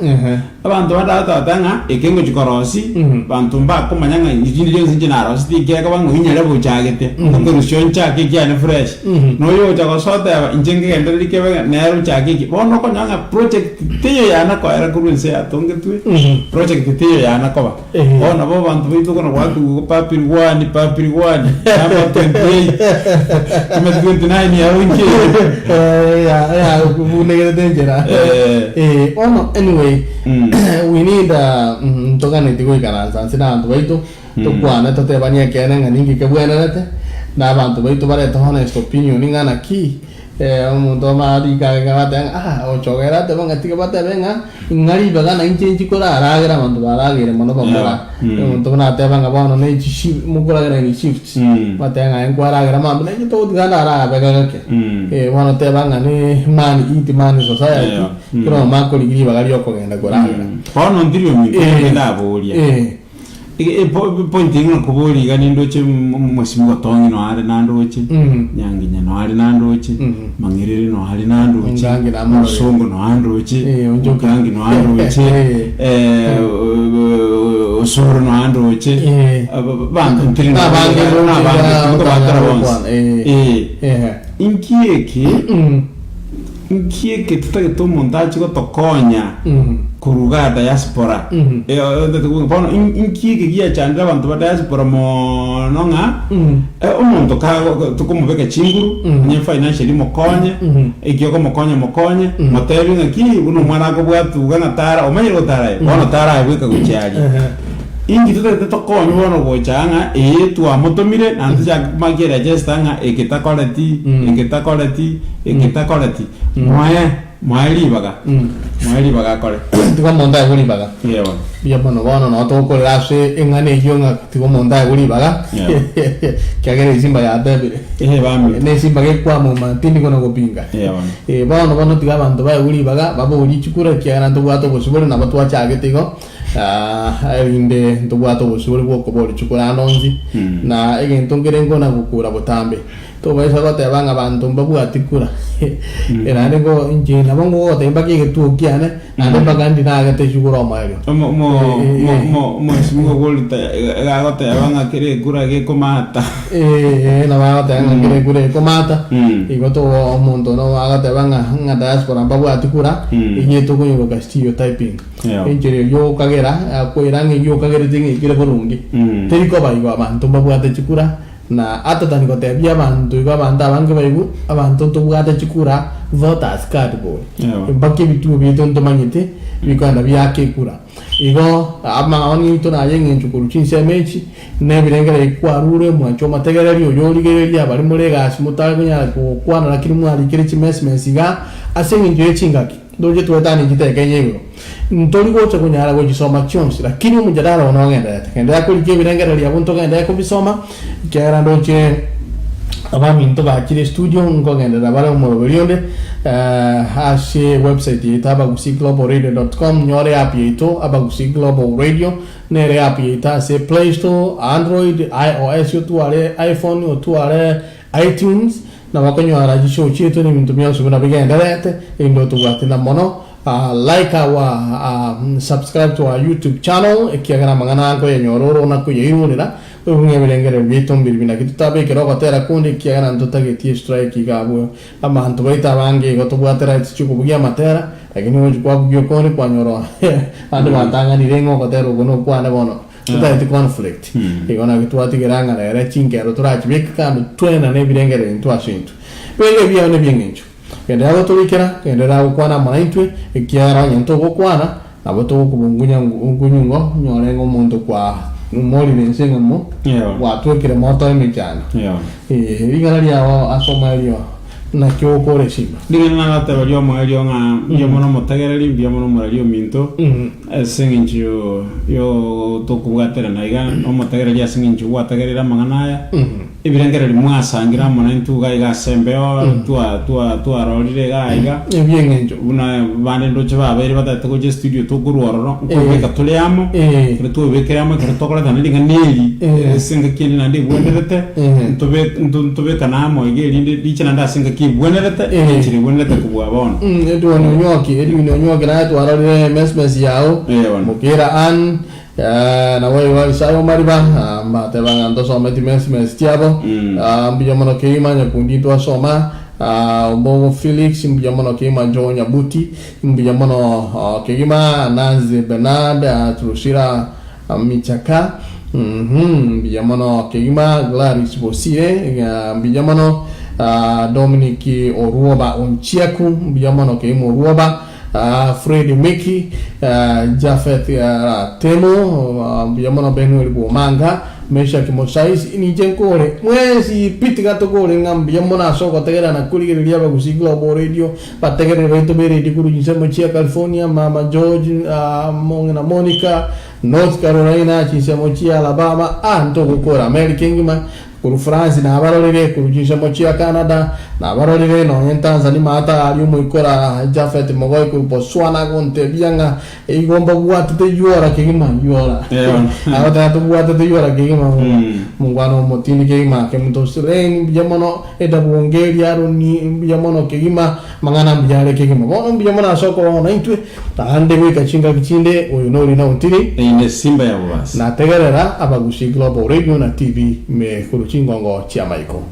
Abanto bande bagoteba ng'a eke ngochia korosia, banto mbakomanya ng'a rinde rionsi inche narosetie ekiagera ng'a oinyare bochagete, okorusia onchake ekiane fresh. Na oyo ogocha gosoa oteba inche nkegendererie kebe ng'a nere ochake eki. Bono okonyora ng'a project teiyo yana koera korwa ense yatongetwe, project teiyo yana koba. Bono nabo abanto baito okona goakigwa igo papirigwani papirigwani number 28 kime 29 yao inki Eh, ya ya kubunegerete enchera Eh. Eh, bono anyway Mm. we need uh, ntoganeti goikaransa nse na abanto baito tokwane totebanie ekeene ng'a ninki kebwenerete na abanto baito barete honest opinion ng'a naki Eh, omonto amariko age agateba ng'a ah, ochogera atebe ng'a tiga batebe ng'a ing'a ribaga na inche inchi koraragera abanto barageire mono bamura. Yeah. Mm. Omonto buna ateba ng'a bono ne chi shi mokoragera in shifts. Mm. Bateba ng'a nkwaragera mambia na inche togotiga ndarabe gake. Mm. Eh, bono teba ng'a ne man eat man society. Yeah. Mm. Kera omonto akorigia ribaga riokogenda koragera. Bono ntiri ominto Eh. ndaboria. Eh. Epoint eyio nakoboria iga nindoche mweshimiwa Tongi noare nandoche, Nyanginya noare nandoche, Mang'erere noare nandoche, Ongangi namorore. Omosongo noandoche, Eh, Onchoke. Ongangi noandoche, Eh. Osoro noandoche, Eh. banto ntiri Nabange nabange nabange tikobatara bonsi. gokwana, eh. Eh. Eh. Inki eke Inki eke totagete omonto ache gotokonya korwa igaa diaspora? Eh, otagete koboka bono in- inki eke giachandire abanto ba diaspora mono ng'a eh, omonto kago tokomobeka chinguru, onye financially mokonye, eki okomokonya mokonye, motebi ng'aki buna omwana akobwatwa iga ng'a tara omanyire gotara aye, bono tara aye bweka gochia aria. Inki totagete tokonywe bono gocha aa ng'a ee twamotomire naende tochake komaki eregister ng'a eke takoreti, eke takoreti, eke takoreti. Moe, moe ribaga, moe ribaga akore. Tiga omonto aegwe ribaga. Ee bono. Mbuya mono bono noo togokorera ase eng'ana eyio ng'a tiga omonto aegwe ribaga, Yeah. ekiagera esimba yatebire. Ee bamito. Na esimba gekwamuma tindi kona gopinga. Ee bono. Eh, bono bono tiga abanto baegwe ribaga, baborie chikura ekiagera ntobwate obosibore nabo twachagete igo. Erinde ntobwate obosibore bw'okoboria chikura ande onsi, na egento nkere nkona gokura botambe. Tobaisa goteba ng'a abanto mbabwati kura, naende ngo inche nabo ngogotebia mpaka egetuo kiane, naende mpaka ndinagete chikura omoerio. Omo- omo- omo- omo- Omweshimiwa ogorita iga agoteba ng'a kera ekura gekomata. Ee, nabo agoteba ng'a kera ekura ekomata, Mm. igo to omonto no agoteba ng'a ng'a diaspora mbabwati kura, Mm. eyio tokonyoroka stereotyping. Yeah. Enchera eyio okagera, akoira ng'a eyio okagerete ng'a ekere boronge. Mm. Teri koba igo abanto mbabwate chikura, na atatani gotebia abanto igo abanto abange baigwe, abanto ntobwate chikura, Voters card bori. Ewa. Mpaka ebituo biaito ntomanyete bikoenda biaka ekura. Igo amaoni aito naye eng'encho korwa chinsemo echi, na ebirengererio kwarure mwanche omotegereri oyo origereria abare more egasi motare konyara gokwana lakini mwarikire chimesmes igaa ase eng'encho ye chingaki. Ndoche twetanie chiteka enye igoro. Ntori gocha konyara gochisoma chionsi, lakini omojadala one ogendererete. Genderera korika ebirengererio abwo ntogenderere kobisoma, ekiagera ndoche abaminto bachire studio nkogenderera bare omoroberi onde ase website yaito abagusii-global-radio.com nyore app yaito Abagusii Global Radio nere app yaito ase Play Store, Android, IOS otware iPhone, otware iTunes, nabo okonyora chishow chiaito na ebinto bionsi buna bigendererete, erinde otobwate na mono like our subscribe to our YouTube channel ekiagera amang'ana aya nkoyanyora ore ona koyairorera oigwe ng'a ebirengererio biaito mbiri naki totabekere ogotera konde ekiagera ntotageti estrike iga abwo abanto baito abange igo tobwate rights chiokobugia amatera lakini ogochi kwabugia okonde kwanyora abande batang'anire ng'a ogotera oko nokwane bono totageti conflict igo naki twatigera ng'a rero chinkero torachibeke kando twenane ebirengererio intwe ase intwe. Benge ebiao nebieng'encho. Genderera gotorikera, genderera gokwana amo naintwe, ekiagera onye ntogokwana, nabo togokobungunya nkunyungo, onyore ng'a omonto kwa morire inse ng'a mo Yeah. gwatwekire moto emechando. Yeah. Eh, ring'ana riao ase omoerio naki ogokora esima. Ring'ana nagateba ri'omoerio ng'a mbuya mono omotegereri, mbuya mono omorari ominto, ase eng'encho yo yo tokobwaterana iga, omotegereri ase eng'encho gwategereire amang'ana aya. Ebirengererio mwasangire amo naintwe iga iga ase embeo, twa twa twarorire iga iga, Ebi'eng'encho. buna bande ndoche babeire batagete gocha estudio tokorwa ororo, nkobeka tore amo, Eh. ekero twabekire amo ekero tokoretana ring'ana eri, Eh. ase engaki ende naende ebwenerete, Eh. ntobe nto ntobekane amo iga erinde riche naende ase engaki ebwenerete, Eh. enchera ebwenerete kobua bono. Edwin Onyoki, Edwin Onyoki naye twarorire message yao, Eh, bono. Mukira Ann, Naboigo Isaya omariba, mbateba ng'a ntosometi mesi-mesi chiabo, mbuya mono kegima nyakundi twasoma, Ombogo Felix, mbuya mono kegima Joe Nyabuti, mbuya mono kegima Nancy Bernard, Drusilla Michaka, mbuya mono kegima Gladys Bosire, mbuya mono Dominic Oruoba Onchiaku, mbuya mono kegima Oruoba. Fred Miki, Japhet Ratemo, mbuya mono Benuel Bwomanga, Meshack Mosais, ninche nkore mwensi pi tiga tokore ng'a mbuya mono ase ogotegerera na korigereria Abagusii Global Radio, bategereri baito be radio korwa chinsemo chia California, Mama George, Mong'ina Monica, North Carolina, chinsemo chia Alabama, ah ntogokora America engima, Korwa France nabarorire, korwa chinsemo chia Canada nabarorire, nonya Tanzania maata aria omoikora Japhet Mogoi korwa Botswana agontebia ng'a igo mbabwatete yuora kegima yuora. Agoteba tobwatete yuora kegima mongwana omotindi kegima Kemunto Sulain mbuya mono Eda Bungeri Aroni mbuya mono kegima Amang'ana mbuya are kegima. Bono mbuya mono ase okoba naintwe, naende goika chingaki chinde oyo nori na ontiri. Inde simba ya bobasi. Nategerera Abagusii Global Radio na TV ime korwa chingongo chi'amaiko.